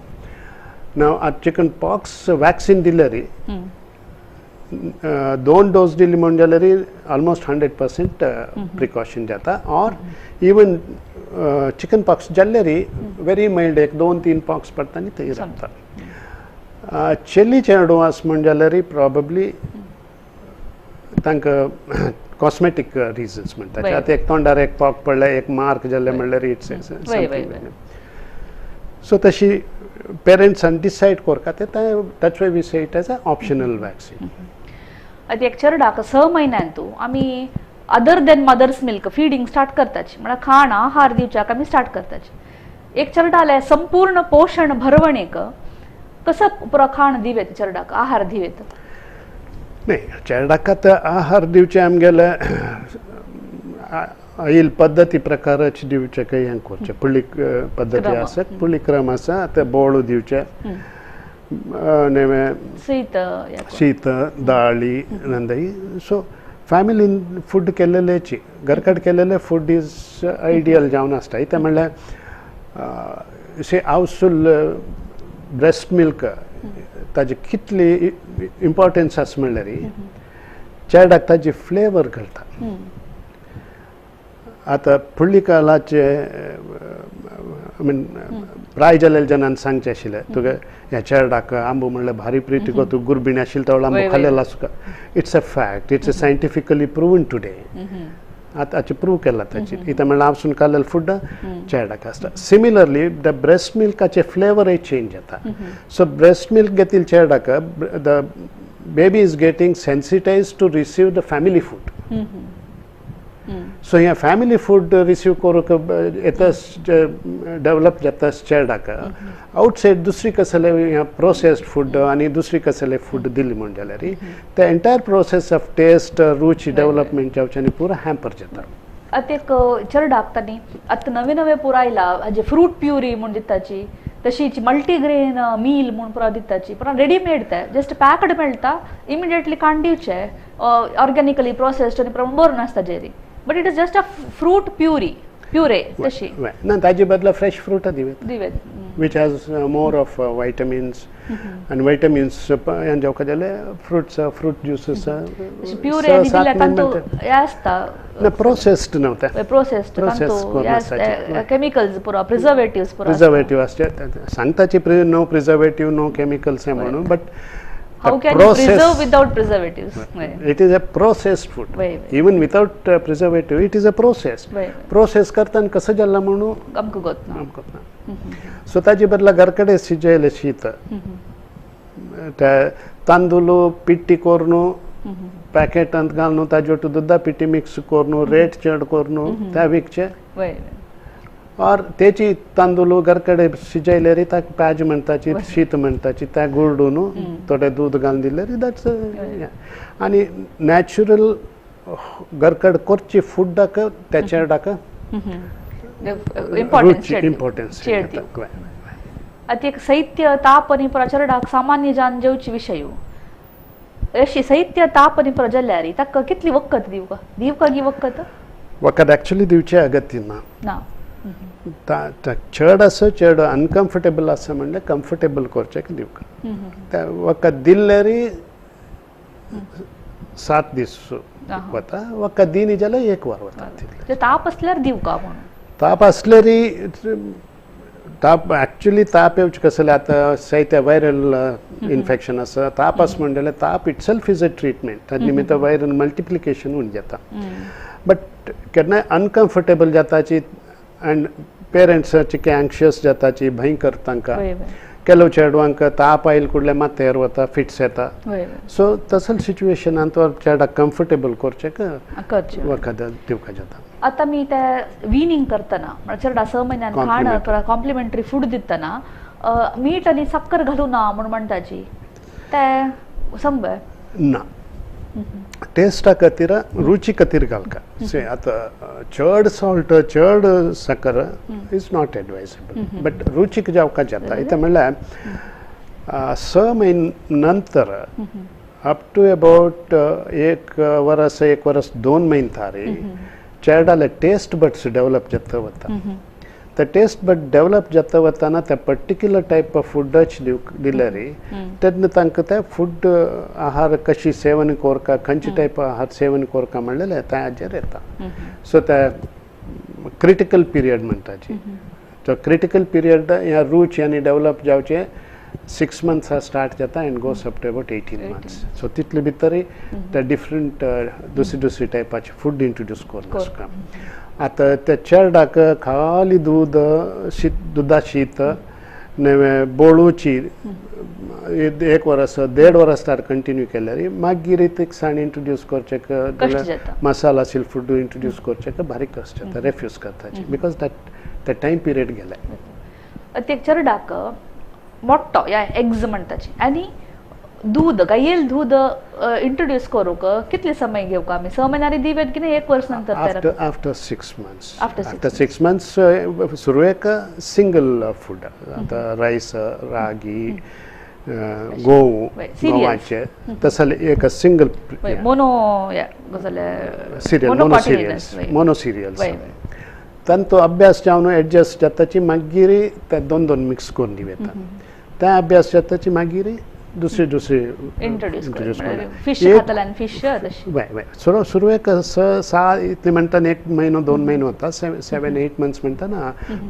नाव आतां चिकन पॉक्स वॅक्सिन दिल्यार 2 डोस दिली म्हूण जाल्यार ऑलमोस्ट 100% प्रिकॉशन जाता. ऑर इवन चिकन पॉक्स जाल्यार व्हेरी मायल्ड एक 2-3 पॉक्स पडटा आनी थंय रावता. चेली चेडूं आसा म्हूण जाल्यार प्रॉबब्ली तांकां कॉस्मेटीक रिजन्स म्हणटा. आतां एक तोंडार एक पॉक पडलें, एक मार्क जालें म्हणल्यार it's something. सो तशी पेरंट्सान डिसायड करता ते, that's why we say it as a optional vaccine. आतां एक चेरडाक 6 म्हयन्यांतू आमी other than mother's milk feeding start करताची, म्हळ्यार खाण आहार दिवच्याक आमी स्टार्ट करताची. एक चेरडाले संपूर्ण पोशण भरवणेक कसं पुरो खाण दिवेत चेरडाक, आहार दिवेत? नाही, चेरडाक आतां आहार दिवचे आमगेले येईल पद्दती प्रकारच दिवचे काही हें करचें. पुळी पद्दती आसा, पुळी क्रम आसा. आतां बोळू दिवचे, शीत, दाळी, नंदई. सो फॅमिलीन फूड केलेलेची, घरकट केलेले फूड is ideal जावन आसता. इतें म्हणल्यार से आवसूल ब्रेस्ट मिल्क ताजी कितली इम्पॉर्टन्स आसा म्हणल्यार चेडाक ताजी फ्लेवर कळटा. आतां फुडली काळाचे I mean प्राय जाल्ले जनान सांगचें आशिल्लें तुगे ह्या चेरडाक आंबो म्हणल्यार भारी प्रिती गो, तूं गुरबीण आशिल्लो तो आंबो खालेलो आसता. It's a fact, it's a scientifically proven today. आतां प्रूव केला ताची. इतें म्हणल्यार हांवसून खाल्लें फूड चेरडाक आसता. सिमिलरली the breast मिल्काचे फ्लेवरय चेंज जाता. सो ब्रेस्ट मिल्क घेतिल्ले चेरडाक the baby is getting sensitize to receive the family food. So हें फॅमिली फूड रिसीव करूंक येताच डेवलप जाताच चेरडाक. आवटसायड दुसरी कसले हें प्रोसेस्ड फूड आनी दुसरी कसले फूड दिली म्हूण जाल्यार ते एंटायर प्रोसेस ऑफ टेस्ट, रुची डेवलपमेंट जावचें आनी पुरो हॅम्पर जाता. आतां एक चेरडाक तांणी आतां नवे नवे पुरो आयला हाजे फ्रूट प्युरी म्हूण दिताची, तशीच मल्टीग्रेन मील म्हूण पुरो दिताची, पुरो रेडीमेड ते जस्ट पॅक्ड मेळटा, इमिडिएटली काडून दिवचे, ऑर्गेनिकली प्रोसेस्ड आनी प्रमाण बरें नासता Jerry, but it is just a fruit puree, puree तशी ना. ताजे बदला फ्रेश फ्रूट दिवेत दिवेत. which has more of vitamins and vitamins हें जेवका जाल्यार फ्रुट्स, फ्रूट ज्युसीस प्युरे दिल्यार तांतू हें आसता ना, प्रोसेस्ड न्हू तें, प्रोसेस्ड तांतू केमिकल्स पुरो, प्रिजर्वेटिव्स पुरो, प्रिजर्वेटिव्ह आसचे सांगताची, नो प्रिजर्वेटिव्ह नो केमिकल्स हें म्हणून, but How can you preserve without preservatives? It is a processed food. Even without preservative, it is a processed. Process करताना कसं जाला म्हणून आमकां गोत ना, आमकां ना. सो ताजे बदला घर कडेन शिजयलें शीत, त्या तांदूळ पिट्टी करून पॅकेटांत घालून ताजे ओटू दुदा पिट्टी मिक्स करून रेट चड करून त्या विकचे, और तेची तांदूळ घर कडेन शिजयले ताका प्याज म्हणटाची, शीत म्हणटाची, त्या गुरडून थोडें दूद घालून दिलें, that's. आनी नॅचरल घर कडेन करची फुडाक त्या चेरडाक इम्पॉर्टन्स. आतां एक शैत्य ताप आनी चेरडाक सामान्य जान जेवची विशय, अशी शैत्य ताप आनी जाल्यार ताका कितली वखद दिवका, दिवका गी वखद? वखद एक्चुअली दिवचें अगत्य ना. चड आसा, चड अनकम्फर्टेबल आसा म्हणल्यार कम्फर्टेबल करचें दिवका. त्या वखद दिल्यार 7 दीस वता, वखद दिनी जाल्यार 1 वर वता. ताप आसल्यार दिवका म्हणून? ताप आसल्यार ताप एक्चुअली ताप येवचें कसलें आतां जायते वायरल इन्फेक्शन आसा, ताप आसा म्हणलें जाल्यार ताप itself is a treatment, ताजे निमित्त वायरल मल्टिप्लिकेशन हून जाता. बट केन्नाय अनकम्फर्टेबल जाताची अँड पेरंट्साची एंक्शियस जाताची, भंय करता तांकां, ಕೆಲವು चेडवांक ताप आयल कुडले माथ्यार वता, फिट्स येता. सो तसल सिच्युएशनान तो चेडाक कम्फर्टेबल करचें वखद दिवका जाता. आतां मी ते विनिंग करतना म्हळ्यार चेडा 6 म्हयन्यान खाण कॉम्प्लिमेंटरी फूड दितना मीठ आनी साकर घालूं ना म्हूण म्हणटाची, ते संबय ना, टेस्टा खातीर रुची खातीर घालका. से आतां चड सॉल्ट चड साकर is not advisable, but रुचीक जावका जाता. इतें म्हणल्यार 6 म्हयने नंतर अप टू अबावट 1 वरस 1 वरस 2 म्हयने तारी चेडाले टेस्ट बड्स डेवलप जाता वता. ते टेस्ट बड डेवलप जाता वतना त्या पर्टिक्युलर टायप ऑफ फुडच दिल्यार तेन्ना तांकां ते फूड आहार कशी सेवन कोरका, खंयचे टायप आहार सेवन कोरका म्हणलें तें हाजेर येता. सो त्या क्रिटिकल पिरियड म्हणटाची, तो क्रिटिकल पिरियड ह्या रूच आनी डेवलप जावचें 6 months start जाता and goes up to about 18 months. So तितले भितरय ते डिफरंट दुसरी दुसरी टायपाचे फूड इंट्रोड्यूस करून आतां त्या चेरडाक खाली दूद शीत, दुदा शीत नवें बोळूची 1 वरस 1.5 वरस तार कंटिन्यू केल्यार मागीर तिकसाण इंट्रोड्यूस करचें, मसाला आशिल्लें फूड इंट्रोड्यूस करचें बारीक कश्ट जाता, रेफ्यूज करताचे, because that ते टायम पिरियड गेले. ते चेरडाक मोठो या एग्ज म्हणटाची आनी दूध गायेल दूध इंट्रोड्यूस करूंक कितले समय घेवका आमी? 6 म्हयन्यांनी दिवत की 1 वर्स नंतर? After 6 months. After 6 months सुरवेक सिंगल फूड, आतां रायस, रागी, गोंव, गोंवाचे तसले एक सिंगल मोनो सिरियल, मोनो सिरियल्स तांचो अभ्यास जावन एडजस्ट जाताची मागीर ते 2 2 मिक्स करून दिवं येता. त्या अभ्यास जाताची मागीर दुसरे दुसरे इंट्रोड्यूस करून फिश खातले आनी फिश तशें सुरवेक 6 7 इतले म्हणटा, 1 म्हयनो 2 म्हयनो वता, 7 8 मंथ्स म्हणटा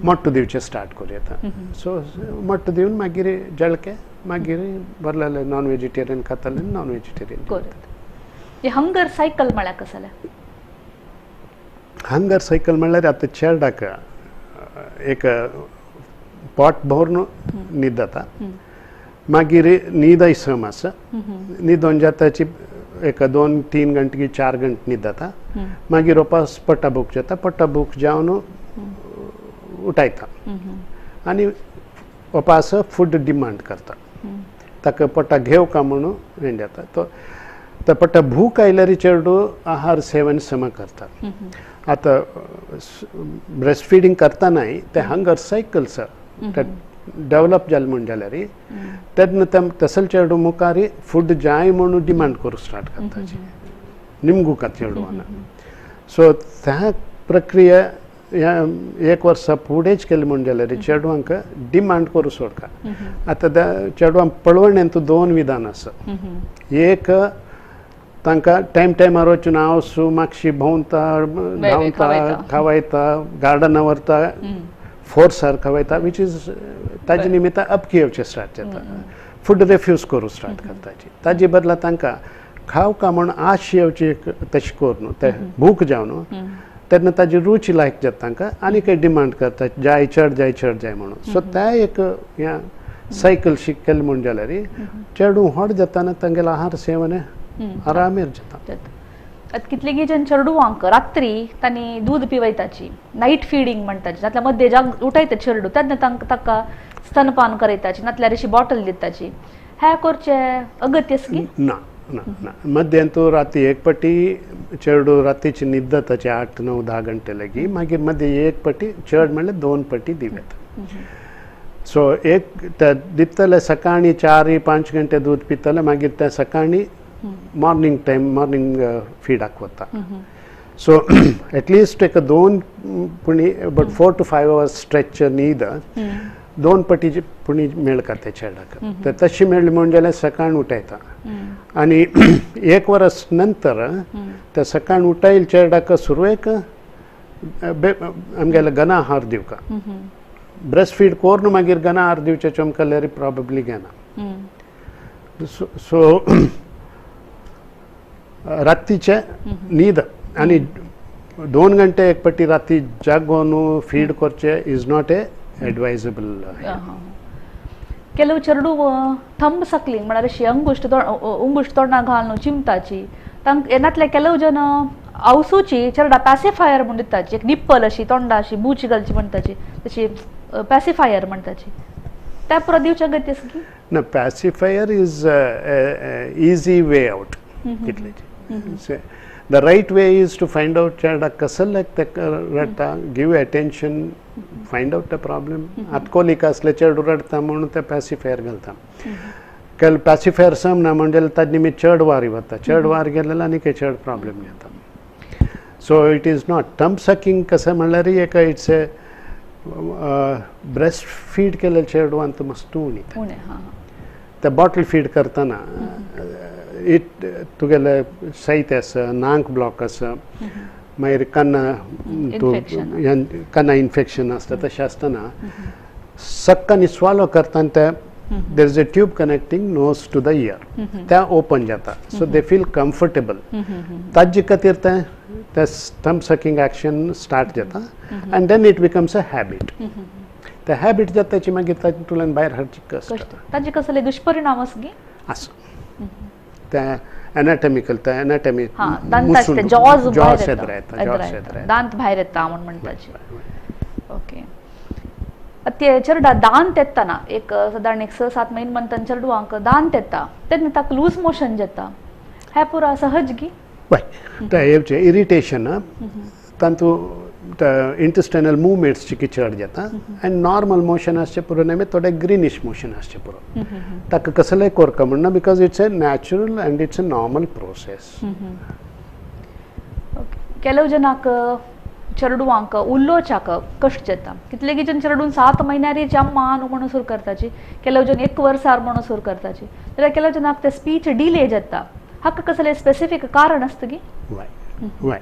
मोट्टो दिवचें स्टार्ट करूं येता. सो मोट्टो दिवन मागीर जळके मागीर बरलेले नॉन वेजिटेरियन खाताले, नॉन वेजिटेरियन. हंगर सायकल म्हळ्यार कसलें? हंगर सायकल म्हणल्यार आतां चेरडाक एक पोट भरून न्हीद जाता, मागीर न्हीदय सम आसा, न्हिदोन जाताची एक 2 3 घंटे 4 घंटे न्हीद जाता, मागीर वापस पोटा भूक जाता, पोटा भूक जावन उठायता आनी वापस फूड डिमांड करता, ताका पोटा घेव का म्हणून हें जाता. तो पोटा भूक आयल्यार चेडू आहार सेवन सम करता. आतां ब्रेस्ट फिडिंग करतनाय ते हंगर सायकल्स डेवलप जालें म्हूण जाल्यार तेन्ना ते तसल चेडू मुखार फूड जाय म्हणून डिमांड करूंक स्टार्ट करता, निमगुका चेडवान. सो त्या प्रक्रिया एक वर्सा फुडेंच केलें म्हूण जाल्यार चेडवांक डिमांड करूं सोडका. आतां चेडवांक पळवणेंत दोन विधान आसा. एक तांकां टायम टायमार वचून हांव मातशी भोंवता धांवता खावयता गार्डना व्हरता फोर्सार खावयता which is ताजे निमित्तान अपकी येवचें स्टार्ट जाता, फूड रेफ्यूज करूं स्टार्ट करताची. ताजे बदला तांकां खावका म्हूण आश येवची तशें करून ते भूक जावन तेन्ना ताजी रुची लायक जाता तांकां आनी काही डिमांड करता जाय चड जाय चड जाय म्हणून. सो त्या एक ह्या सायकल शिक केलें म्हूण जाल्यार चेडूं व्हड जाताना तांगेलें आहार सेवन आरामेर जाता. आतां कितलेगी जण चेडवांक रात्री तांणी दूद पिवयताची, नायट फिडिंग म्हणटाची, नातल्यार मद्दे जाग उठयता चेडूं तेन्ना तांकां ताका स्तनपान करयताची, नातल्यार अशी बॉटल दिताची. हें करचें अगत्य की ना ना ना. मध्यांतू राती एक पटी चेडूं रातीची न्हीद जाताची 8, 9, 10 घंटे लागी, मागीर मदीं एक पटी चड म्हणल्यार 2 पटी दिवयता. सो एक ते दितले सकाळी 4, 5 घंटे दूद पितले, मागीर ते सकाळी मॉर्निंग टायम मॉर्निंग फिडाक वता. सो एटलिस्ट एक 2 पुणी but 4 to 5 hours stretch न्हीद 2 पटी पुणी मेळका त्या चेडाक. तर तशी मेळ्ळी म्हूण जाल्यार सकाळ उठयता आनी 1 वर्स नंतर त्या सकाळ उठायल चेडाक सुरवेक आमगेले घन आहार दिवका. ब्रेस्ट फीड कोरून मागीर घन आहार दिवचे चमकल्यार प्रॉबेबली घेना. सो रातीचे न्हीद आनी 2 घंटे एक पट्टी राती जागोवन फीड करचे is not a advisable. ಕೆಲವು चेडूं थंब सकलिंग म्हळ्यार अशी अंगुश्ट उंगुश्ट तोंडा घालून चिमताची तांकां नातले ಕೆಲವು जन आवसूची चेडा पॅसिफायर म्हूण दिताची, एक निप्पल अशी तोंडा अशी बूच घालची म्हणटाची, तशी पॅसिफायर म्हणटाची. त्या पुरो दिवचे अगत्य की ना. Pacifier is easy way out. कितलेची the right way is to find out Cheda कसल्याक तेका रडटा, give attention, find out the problem. आतां कोलीक आसले चेडूं रडटा म्हणून ते पॅसिफायर घालता. केल पॅसिफायर समना म्हणजे ताजे निमित्त चड वारी वता, चड वार गेलेले आनी काही चड प्रॉब्लेम जाता. So it is not thumb sucking कशें म्हणल्यार एक it's a breast feed केलेले चेडवान मस्त उणी ते बॉटल फीड करतना it तुगेले सैत आसा, नाक ब्लॉक आसा, मागीर काना काना इन्फेक्शन आसता. तशें आसतना सक आनी स्वालो करतना ते there is a tube connecting nose to the ear, त्या ओपन जाता. So they feel comfortable. ताजे खातीर तें ते थंब सकिंग एक्शन स्टार्ट जाता and then it becomes a habit. ते हॅबिट जाता ताची मागीर तातूंतल्यान भायर हाडची कश्ट. ताजे कसले दुष्परिणाम आसा की आसा ते एनाटॉमिकल, ते एनाटॉमी जॉज येता, दांत भायर येता म्हूण म्हणटाचे. ओके, ते चेडा दांत येतना एक सादारण एक 6, 7 म्हयने म्हणटना चेडवांक दांत येता तेन्ना ताका लूज मोशन जाता. हें पुरो सहज की हय ते येवचें इरिटेशन तातूंत इंटेस्टायनल मुवमेंट्स चिकी चड जाता आनी नॉर्मल मोशन आसचें पुरो न्हय, थोडे ग्रिनीश मोशन आसचें पुरो. ताका कसलेय कोरका म्हणना because it's a natural and it's a normal process. ಕೆಲವು जनाक चेडवांक उलोवच्याक कश्ट जाता. कितलेगी जण चेडून 7 म्हयन्यारीच अम्मा न्हू म्हणून सुरू करताची, ಕೆಲವು जण 1 वर्सार म्हणून सुरू करताची, जाल्यार ಕೆಲವು जनाक ते स्पीच डिले जाता. हाका कसलें स्पेसिफीक कारण आसता की? वय वय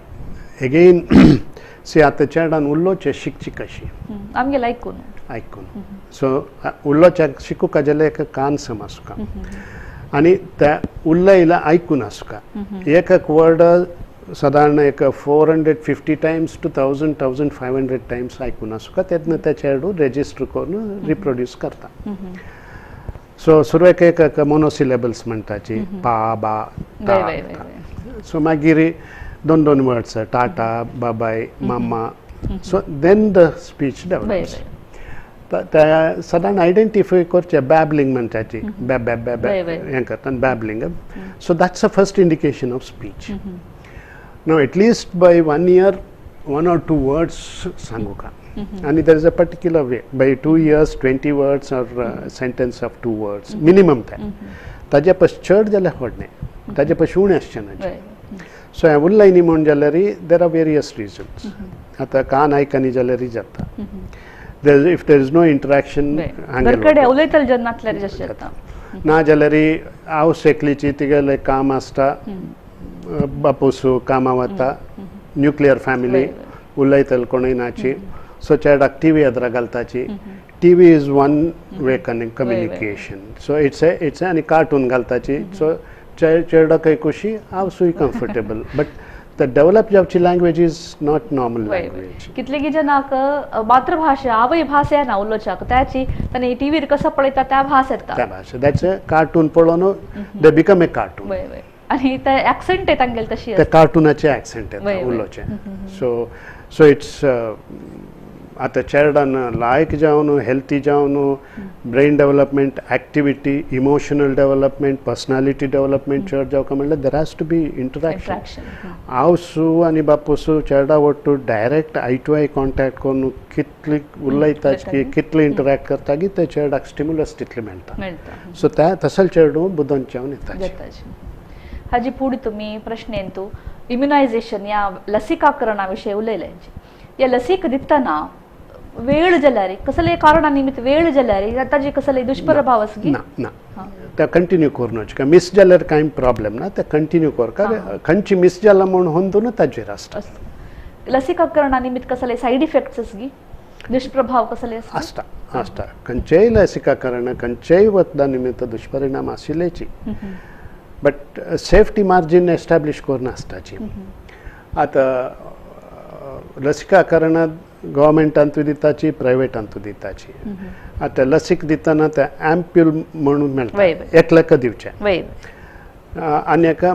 एगेन सी आतां चेडान उलोवचें शिकची कशी आमगेलें आयकून आयकून. सो उलोवच्याक शिकूका जाल्यार एक कान सम आसुका आनी त्या उलयला आयकून आसुका. एक एक वर्ड सादारण एक 450 टायम्स टू 1000, 1500 टायम्स आयकून आसुका तेन्ना ते चेडूं रेजिस्टर करून रिप्रोड्यूस करता. सो सुरवेक एक मोनोसिलेबल्स म्हणटाची पा बा ता. सो मागीर 2 2 वर्ड्स टाटा बाबाय मामा. So then the speech develops. सादारण आयडेंटिफाय करचें बॅबलिंग म्हणटाची, बॅब बॅब बॅब हें करता babbling. So that's a first indication of speech. Now at least by 1 year 1 or 2 words सांगूका आनी there is a particular way. By 2 years 20 words or sentence of 2 words minimum. तें ताजे पस चड जाल्यार व्हडलें, ताजे पस उणें आसचें ना. सो हें उरलाय न्ही म्हूण जाल्यार there are various reasons. आतां कान आयकनी जाल्यार जाता. If there is no interaction घरकडे उलयतले जेन्ना नासल्यार जशें जाता. ना जाल्यार हांव एकलीची तिगेलें काम आसता, बापूस कामां वता, न्युक्लियर फॅमिली, उलयतले कोणूय नाची. सो चेडाक टी व्ही येदरा घालताची. T V is one way communication. So it's it's आनी कार्टून घालताची. सो चेडाकय खुशी, हांव comfortable. But the develop जावची language is not normal language. कितले जनाक मातृभाषा आवय भास येना उलोवच्याक, त्याची तांणी टीव्हीर कसो पळयता त्या भास येता. त्या भाशा that's a cartoon पळोवन they become a cartoon. आनी ते एक्सेंट तांगेले तशी त्या कार्टूनाचे एक्सेंट येता उलोवचे. सो सो it's आतां चेरडान लायक जावन हेल्थी जावन brain development, activity, emotional development, personality development चड जावका म्हणल्यार there has to be interaction. हांव सू आनी बापूसू चेरडा Wattoo direct eye to eye contact करून कितली उलयता की कितली इंटरॅक्ट करता की ते चेरडाक स्टिमुलस तितले मेळटा. सो त्या तसल चेडू बुदोन जावन येता. हाजी फुडें तुमी प्रश्नेंतू इम्युनायझेशन या लसीकरणा विशयी उलयले. या लसीक दितना वेळ जाल्यार कसले कारणा निमित्त वेळ जाल्यार ताजे कसले दुष्प्रभाव आसा की ना? ना, ते कंटिन्यू करून वचका. मिस जाल्यार कांय प्रॉब्लेम ना, ते कंटिन्यू कर. खंयची मिस जाला म्हूण होंदून ताजेर आसता. लसीकरणा निमित्त कसले सायड इफेक्ट्स आसा की दुष्प्रभाव कसले आसता? आसता. खंयचेय लसीकरण खंयचेय वखदा निमित्त दुष्परिणाम आशिल्लेची, बट सेफ्टी मार्जीन एस्टॅब्लीश करून आसताची. आतां लसीकरणात गव्हर्मेंटांतूय दिताची, प्रायवेटांतूय दिताची. आतां लसीक दितना ते एम्प्यूल म्हणून मेळटा, एकल्याक दिवचें आनी एका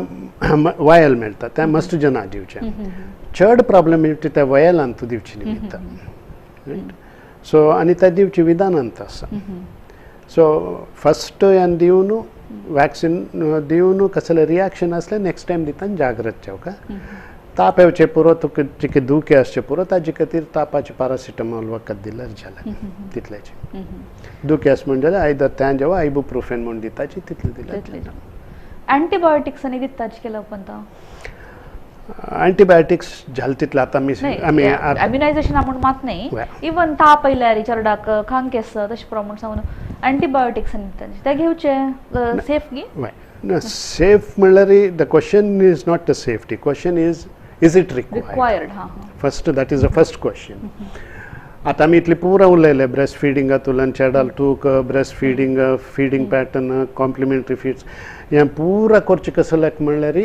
वायल मेळटा, तें मस्त जना दिवचें. चड प्रॉब्लेम येवची त्या वयलांतू दिवची निमित्त. सो आनी त्या दिवची विधानांत आसा. सो फस्ट यान दिवन वॅक्सिन दिवन कसलें रिएक्शन आसलें नेक्स्ट टायम दितना जागृत जावका. ताप येवचे पुरो, तुका जिके दुखे आसचे पुरो, ताजे खातीर तापाचे पारासिटामॉल वखद दिल्यार जालें तितल्याचें. दुखे आस म्हण जाल्यार आयदर त्यान जेवा आयबुप्रोफेन म्हूण दिताची तितलें दिल्यार. एंटीबायोटिक्स आनी दिताची केला उपरांत एंटीबायोटिक्स जालें तितलें आतां आमी आमी इम्युनायझेशन म्हूण मात न्ही, इवन ताप आयल्यार चेरडाक खांकेस तशें प्रमाण सांगून एंटीबायोटिक्स आनी दिताची ते घेवचे सेफ गी? ना, सेफ म्हणल्यार the question is not the safety, question is is it required? First that is the first question. आतां आमी इतली पुरा उलयले ब्रेस्ट फिडिंगा तुलन चेडाल तूक, breast feeding, feeding pattern, complementary feeds, हें पुरा करचें कसल्याक म्हणल्यार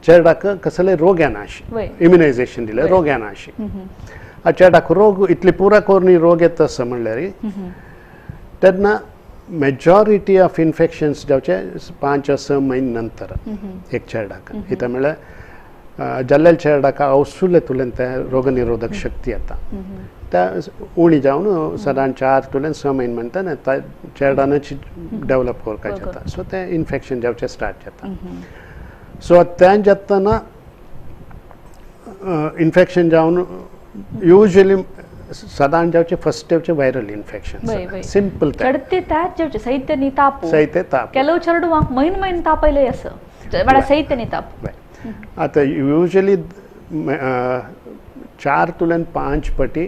चेडाक कसले रोग येना अशी, इम्युनायझेशन दिल्यार रोग येना अशी. चेडाक रोग इतली पुरा करून रोग येता आसा म्हणल्यार तेन्ना मेजॉरिटी ऑफ इन्फेक्शन्स जावचे 5 6 म्हयने नंतर एक चेडाक. कितें म्हणल्यार जाल्ल्या चेडाक अवसुले तुल्यान त्या रोगनिरोधक शक्ती येता, त्या उणी जावन सदां 4 तुल्यान 6 म्हयने म्हणटा न्ही चेडानच डेवलप करपाक जाता. सो तें इन्फेक्शन जावचें स्टार्ट जाता. सो तें जातना इन्फेक्शन जावन युजली सदां जावचे फस्ट जावचे व्हायरल इन्फेक्शन सिंपल. चडते त्याच जावचे साहित्य नी ताप, साहित्य ताप ಕೆಲವು ಚರಡುವಾಂक म्हयन म्हयन ताप आयले आसा म्हळ्यार साहित्य नी ताप. आतां युजली 4 तुल्यान 5 पटी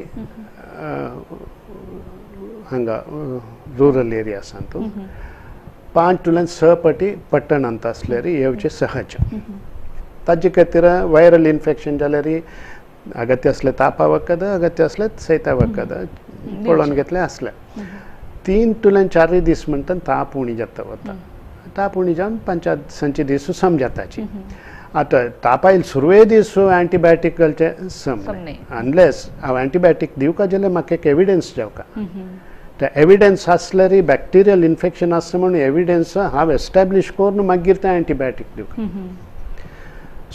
हांगा रुरल एरियासांत, 5 तुल्यान 6 पटी पट्टणांत आसल्यार येवचे सहज. ताजे खातीर व्हायरल इन्फेक्शन जाल्यार अगत्य असले तापा वखद, अगत्य असले सैता वखद पळोवन घेतलें आसलें. 3 तुल्यान 4 दीस म्हणटा ताप उणी जाता वता, ताप उणी जावन 5 दिसांचे दीस समजाताची. आतां ताप आयल सुरवे दीस एंटीबायोटीक घालचें सम अनलेस हांव एंटीबायोटीक दिवका जाल्यार म्हाका एक एविडन्स जावका. त्या एविडन्स आसल्यार बॅक्टेरियल इन्फेक्शन आसा म्हणून एविडन्स हांव एस्टॅब्लीश करून मागीर तें एंटीबायोटीक दिवका.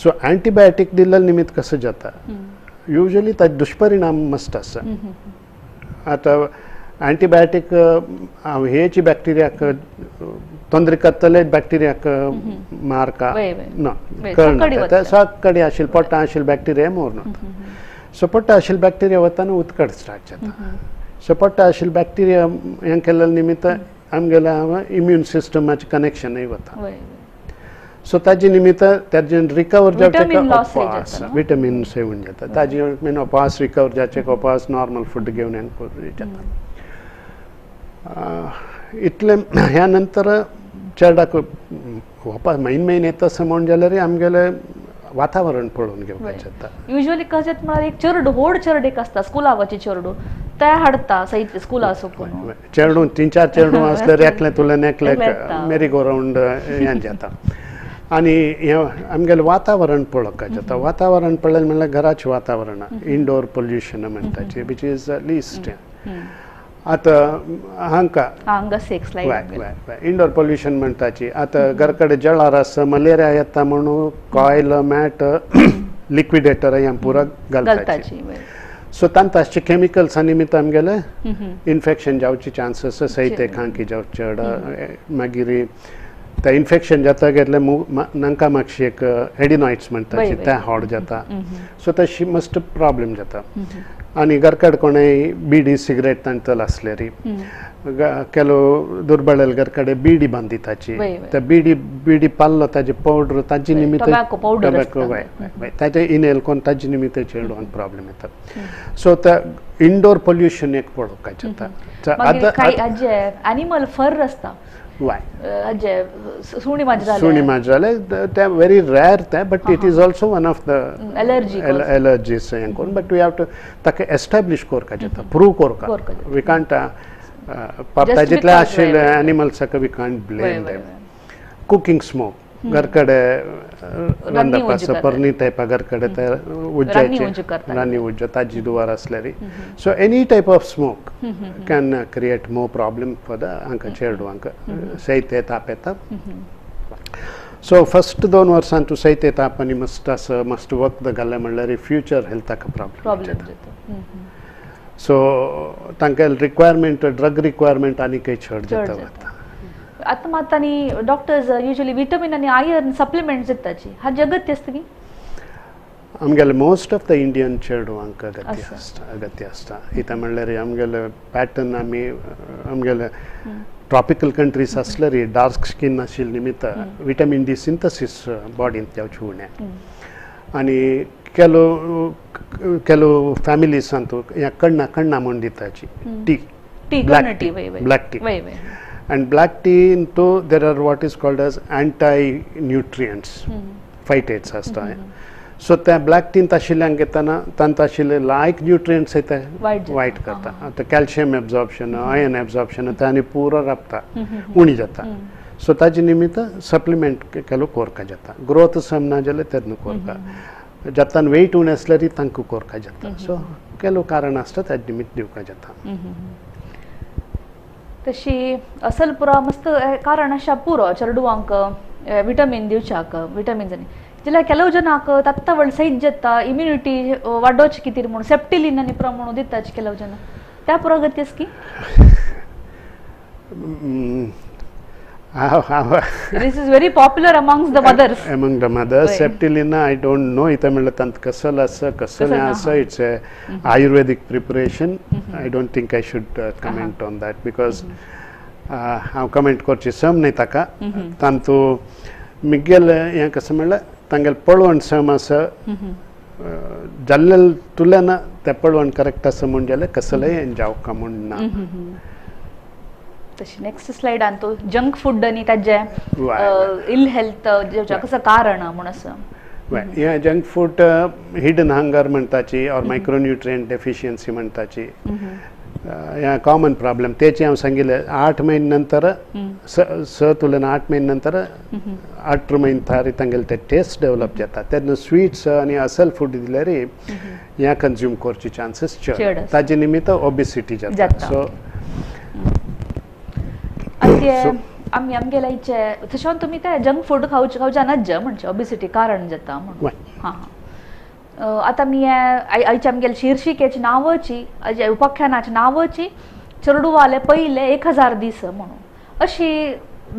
सो एंटीबायोटीक दिल्ल्या निमित्त कसो जाता युजली ताजे दुष्परिणाम मस्त आसा. आतां एंटीबायोटीक हांव हेची बॅक्टेरियाक तोंदरी करतले बॅक्टेरियाक मारका ना कळना, सगळे आशिल्ले पोटा आशिल्ले बॅक्टेरिया मरून वता. सो पोटा आशिल्ले बॅक्टेरिया वतना उत्कट स्टार्ट जाता. सो पोटा आशिल्ले बॅक्टेरिया हें केल्ल्या निमित्त आमगेल्या इम्यून सिस्टमाचें कनेक्शनूय वता. सो ताजे निमित्त ताजे रिकवर जावचे अपास विटामीन सेवन जाता ताजे मीन अपास रिकवर जावचे अपास नॉर्मल फूड घेवन हें जाता. इतलें ह्या नंतर चेरडाक वापस म्हयन म्हयन येता आसा म्हूण जाल्यार आमगेलें वातावरण पळोवन घेवपाचें जाता. युजली कशें जाता म्हळ्यार एक चेरडू व्हड चेरडू एक आसता स्कुला वची चेरडू ते हाडटा सहित स्कुला सोपून चेरडू 3-4 चेरडू आसल्यार एकलें तुल्यान एकलें मेरी गो रावंड हें जाता. आनी हें आमगेलें वातावरण पळोवपाचें जाता. वातावरण पळयलें म्हणल्यार घराचें वातावरण इनडोर पोल्युशन म्हणटाचें which is list. आतां हांकां इनडोर पोल्युशन म्हणटाची आतां घर कडेन जळार आसा मलेरिया येता म्हणून कॉयल मॅट लिक्विडेटर हें पुरो घालताची. सो तांकां आसचे केमिकल्सा निमित्त आमगेले इन्फेक्शन जावचे चान्सीस सयते खांकी जावचे चड. मागीर ते इन्फेक्शन जाता गेल्ले नांका मातशी एक एडिनॉइड्स म्हणटाची ते हॉट जाता. सो तशी मस्ट प्रॉब्लेम जाता. आनी घरकड कोणेय बिडी सिगरेट तांतल आसलेरी ಕೆಲವು ದುರ್ಬಳಲ್ घरकडे बिडी बांदिताची त्या बिडी बिडी पाल्लो ताजे पावडर ताजे निमित्त टोबॅको ताजे इनेल कोण ताजे निमित्त चेडवांक प्रॉब्लेम येता. सो त्या इनडोर पोल्युशन एक पळोवपाचें जाता. एनिमल फर आसता सुणी माजराले ते व्हेरी रेअर ते but it is also one of the allergies हें करून बट we have to ताका एस्टॅब्लिश करपाचें जाता, प्रूव करपाक. We can't ताजेतले आशिल्ले एनिमल्साक we can't blame them. Cooking smoke घरकडे रांदपाचो परनी टायपा घरकडे ते उज्जाचे रान्नी उज्जो ताजी दुवार आसल्यार. So any type of smoke can create more problem for the हांकां चेडवांक सैते ताप येता. सो फस्ट 2 वर्सां तूं सैते ताप आनी मस्त आसा मस्त वखद घालें म्हणल्यार फ्युचर हेल्थाक प्रॉब्लेम जाता. सो तांकां रिक्वायरमेंट ड्रग रिक्वायरमेंट आनी चड जाता वता. आतां मात आनी डॉक्टर्स युजली विटामीन आनी आयर्न सप्लिमेंट्स दिताची हाजी अगत्य आसता की आमगेले मोस्ट ऑफ the Indian चेडवांक अगत्य आसता अगत्य आसता. इतां म्हणल्यार आमगेले पॅटर्न आमी आमगेले ट्रॉपिकल कंट्रीज आसल्यार डार्क स्कीन आशिल्ले निमित्त विटामीन डी सिंथसीस बॉडींत जावचें उणें. आनी ಕೆಲವು ಕೆಲವು ಫ್ಯಾಮಿಲೀಸ್ ಅಂತೂ ಕಣ್ಣ ಕಣ್ಣ म्हूण दिताची tea black tea black tea and black tea into there are what is called as anti nutrients phytates आसता. सो त्या ब्लॅक टींत आशिल्ल्यांक घेतना तांत आशिल्ले लायक न्युट्रियंट्स ते वायट करता. आतां कॅल्शियम एब्जॉर्प्शन आयर्न एब्जॉर्प्शन ते आनी पुरो राबता उणी जाता. सो ताजे निमित्त सप्लिमेंट केलो कोरका जाता. ग्रोथ सम ना जाल्यार तेन्ना कोरका जातान वेट उणें आसल्यार तांकां कोरका जाता. सो केलो कारण आसता ताजे निमित्त दिवका जाता. तशी असल पुरो मस्त कारण आसा पुरो चेडवांक विटामीन दिवच्याक विटामीन जाल्यार ಕೆಲವು ಜನಾक तत्त व्हड सैज जाता इम्युनिटी वाडोवचे कितें म्हणून सेप्टिलीन आनी पुरो म्हणून दिताची ಕೆಲವು जन त्या पुरो गती की This is very popular amongst the mothers. Among the mothers, Septilina, I don't know. Ita म्हणल्यार तांत कसल आसा कसल आसा. It's a Ayurvedic preparation. I don't think I should comment on that because हांव कमेंट करची सम न्हय ताका. तांतू मिगेल हें कशें म्हणल्यार तांगेलें पळवण सम आसा जाल्ले तुल्यान तें पळवण करेक्ट आसा म्हूण जाल्यार कसलेंय जावका म्हूण ना. तशी नेक्स्ट स्लायडान तो जंक फूड आनी ताजे इल हेल्थ कसं कारण म्हूण आसा. हें जंक फूड हिडन हंगर म्हणटाची ऑर मायक्रोन्युट्रियंट डेफिशियन्सी म्हणटाची हें कॉमन प्रॉब्लेम. तेचे हांव सांगिल्लें 8 म्हयने नंतर 6 तुल्यान 8 म्हयने नंतर 8 म्हयने थारी तांगेले ते टेस्ट डेवलप जाता तेन्ना स्वीट्स आनी असल फूड दिल्यार हें कंज्यूम करचे चान्सीस चड ताजे निमित्त ओबिसिटी जाता. सो आमी आमगेल्या हिचे तशें तुमी ते जंक फूड खावचे खावच्या नज्ज म्हणजे ओबिसिटी कारण जाता म्हणून. हां हां आतां मी आयच्या आमगेले शीर्षिकेची नांवाची उपाख्यानाची नांवाची चेडवाले पयले 1000 दीस म्हणून अशी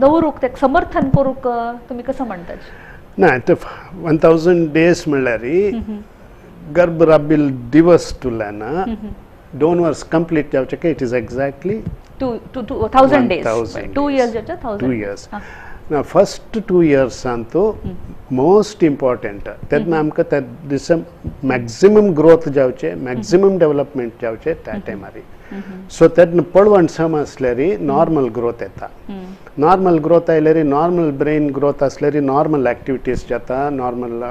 दवरूंक ते समर्थन करूंक तुमी कसं म्हणटात? ना ते 1000 डेज म्हणल्यार गर्भ राबिल दिवस तुल्यान 2 वर्स कंप्लीट जावचें की it is exactly 2000 days 2 years जावचे 1000 2 years. ना फस्ट 2 इयर्सांतू मोस्ट इम्पॉर्टंट तेन्ना आमकां त्या दिसा मॅक्झिमम ग्रोथ जावचे, मॅक्झिमम डेव्हलपमेंट जावचे त्या टायमार. सो तेन्ना पळवण सम आसल्यार नॉर्मल ग्रोथ येता. नॉर्मल ग्रोथ आयल्यार नॉर्मल ब्रेन ग्रोथ आसल्यार नॉर्मल एक्टिविटीज जाता नॉर्मल.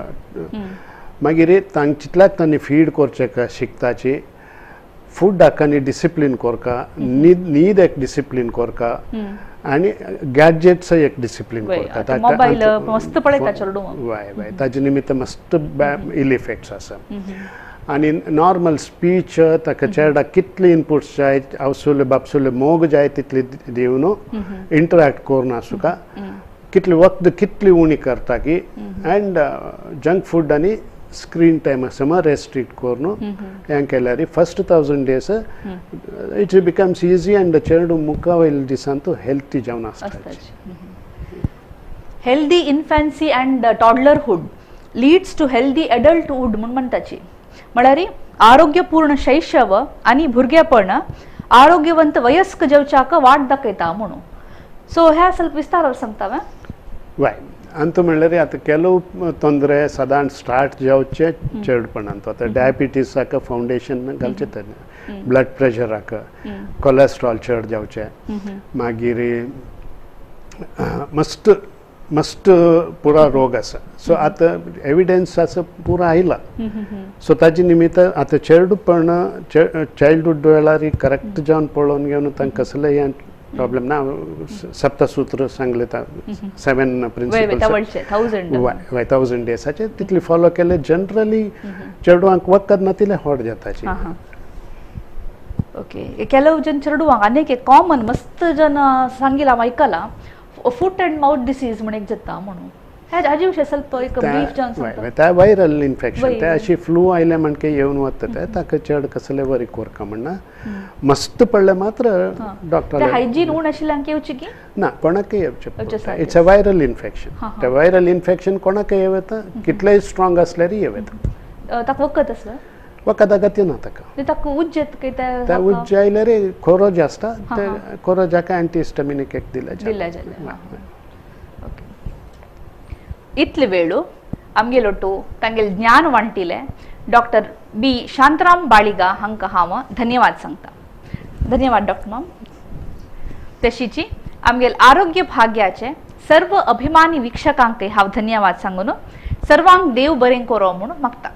मागीर तांक जितल्याक तांणी फीड करचे शिकताची, फूड आनी डिसिप्लीन कोरका, न्हीद न्हीद एक डिसिप्लीन कोरका आनी गॅजेट्स एक डिसिप्लीन कोरका. मोबायल मस्त पळयता चेडूं. वय वय, ताजे निमित्त मस्त इल इफेक्ट्स आसा. आनी नॉर्मल स्पीच ताका चेरडाक कितले इनपुट्स जाय, आवसुले बापसुले मोग जाय तितली दिवन इंटरॅक्ट करून आसुका, कितली वक्त कितली उणी करता की, अँड जंक फूड आनी स्क्रीन टायम सम रेस्ट्रिक्ट करून हें केल्यार first 1000 days it becomes easy and चेडू मुखा वयल्या दिसांत हेल्थी जावन आसता. Healthy infancy and toddlerhood leads to healthy adulthood म्हूण म्हणटाची. म्हळ्यार आरोग्यपूर्ण शैशव आनी भुरगेपण आरोग्यवंत वयस्क जेवच्याक वाट दाखयता म्हणून. सो ह्या ಸ್ವಲ್ಪ विस्तार सांगता. वय अंत म्हणल्यार आतां ಕೆಲವು ತೊಂದರೆ सादारण स्टार्ट जावचे चेडपणांत. आतां डायबिटीसाक फावंडेशन घालचें तेन्ना, ब्लड प्रेशराक, कोलेस्ट्रॉल चड जावचे, मागीर मस्त मस्त पुरा रोग आसा. सो आतां एविडन्स आसा पुरा आयला. सो ताजे निमित्त आतां चेडूपण चायल्डहूड वेळार करेक्ट जावन पळोवन घेवन तांकां कसलें हें प्रॉब्लेम ना. सप्तसूत्र सांगले 7 प्रिंसिपल्स 1000 डेजाचे तितली फॉलो केले जनरली चेडवांक वखद ना तितले हॉट जाताची. ओके, ಕೆಲವು जन चेडवांक अनेक एक कॉमन मस्त जन सांगिला आयकला फूट अँड माउथ डिसीज म्हण एक जाता म्हणून. हाजे विशय ಸ್ವಲ್ಪ एक ब्रीफ जावन सांगता. ते वायरल इन्फेक्शन ते अशी फ्लू आयले म्हणके येवन वता ते ताका चड कसले वरी कोरका म्हणना. मस्त पडले मात्र डॉक्टर हायजीन उण आशिल्ल्यांक येवची की ना कोणाकय येवचें. It's a viral infection. ते वायरल इन्फेक्शन कोणाकय येवं येता, कितलेय स्ट्रॉंग आसल्यार येवं येता. ताका वखद आसता? वखद अगत्य ना ताका. ताका उज्जेत काय ते उज्ज आयल्यार खोरोज आसता, ते खोरोजाक अँटीहिस्टामिनीक एक दिलें दिलें. इतले वेळू आमगेलोटू तांगेले ज्ञान वांटिले डॉक्टर बी शांताराम बाळिगा हांकां हांव धन्यवाद सांगता. धन्यवाद डॉक्टर माम. तशीची आमगेले आरोग्य भाग्याचे सर्व अभिमानी वीक्षकांकय हांव धन्यवाद सांगून सर्वांक देव बरें करो म्हूण मागता.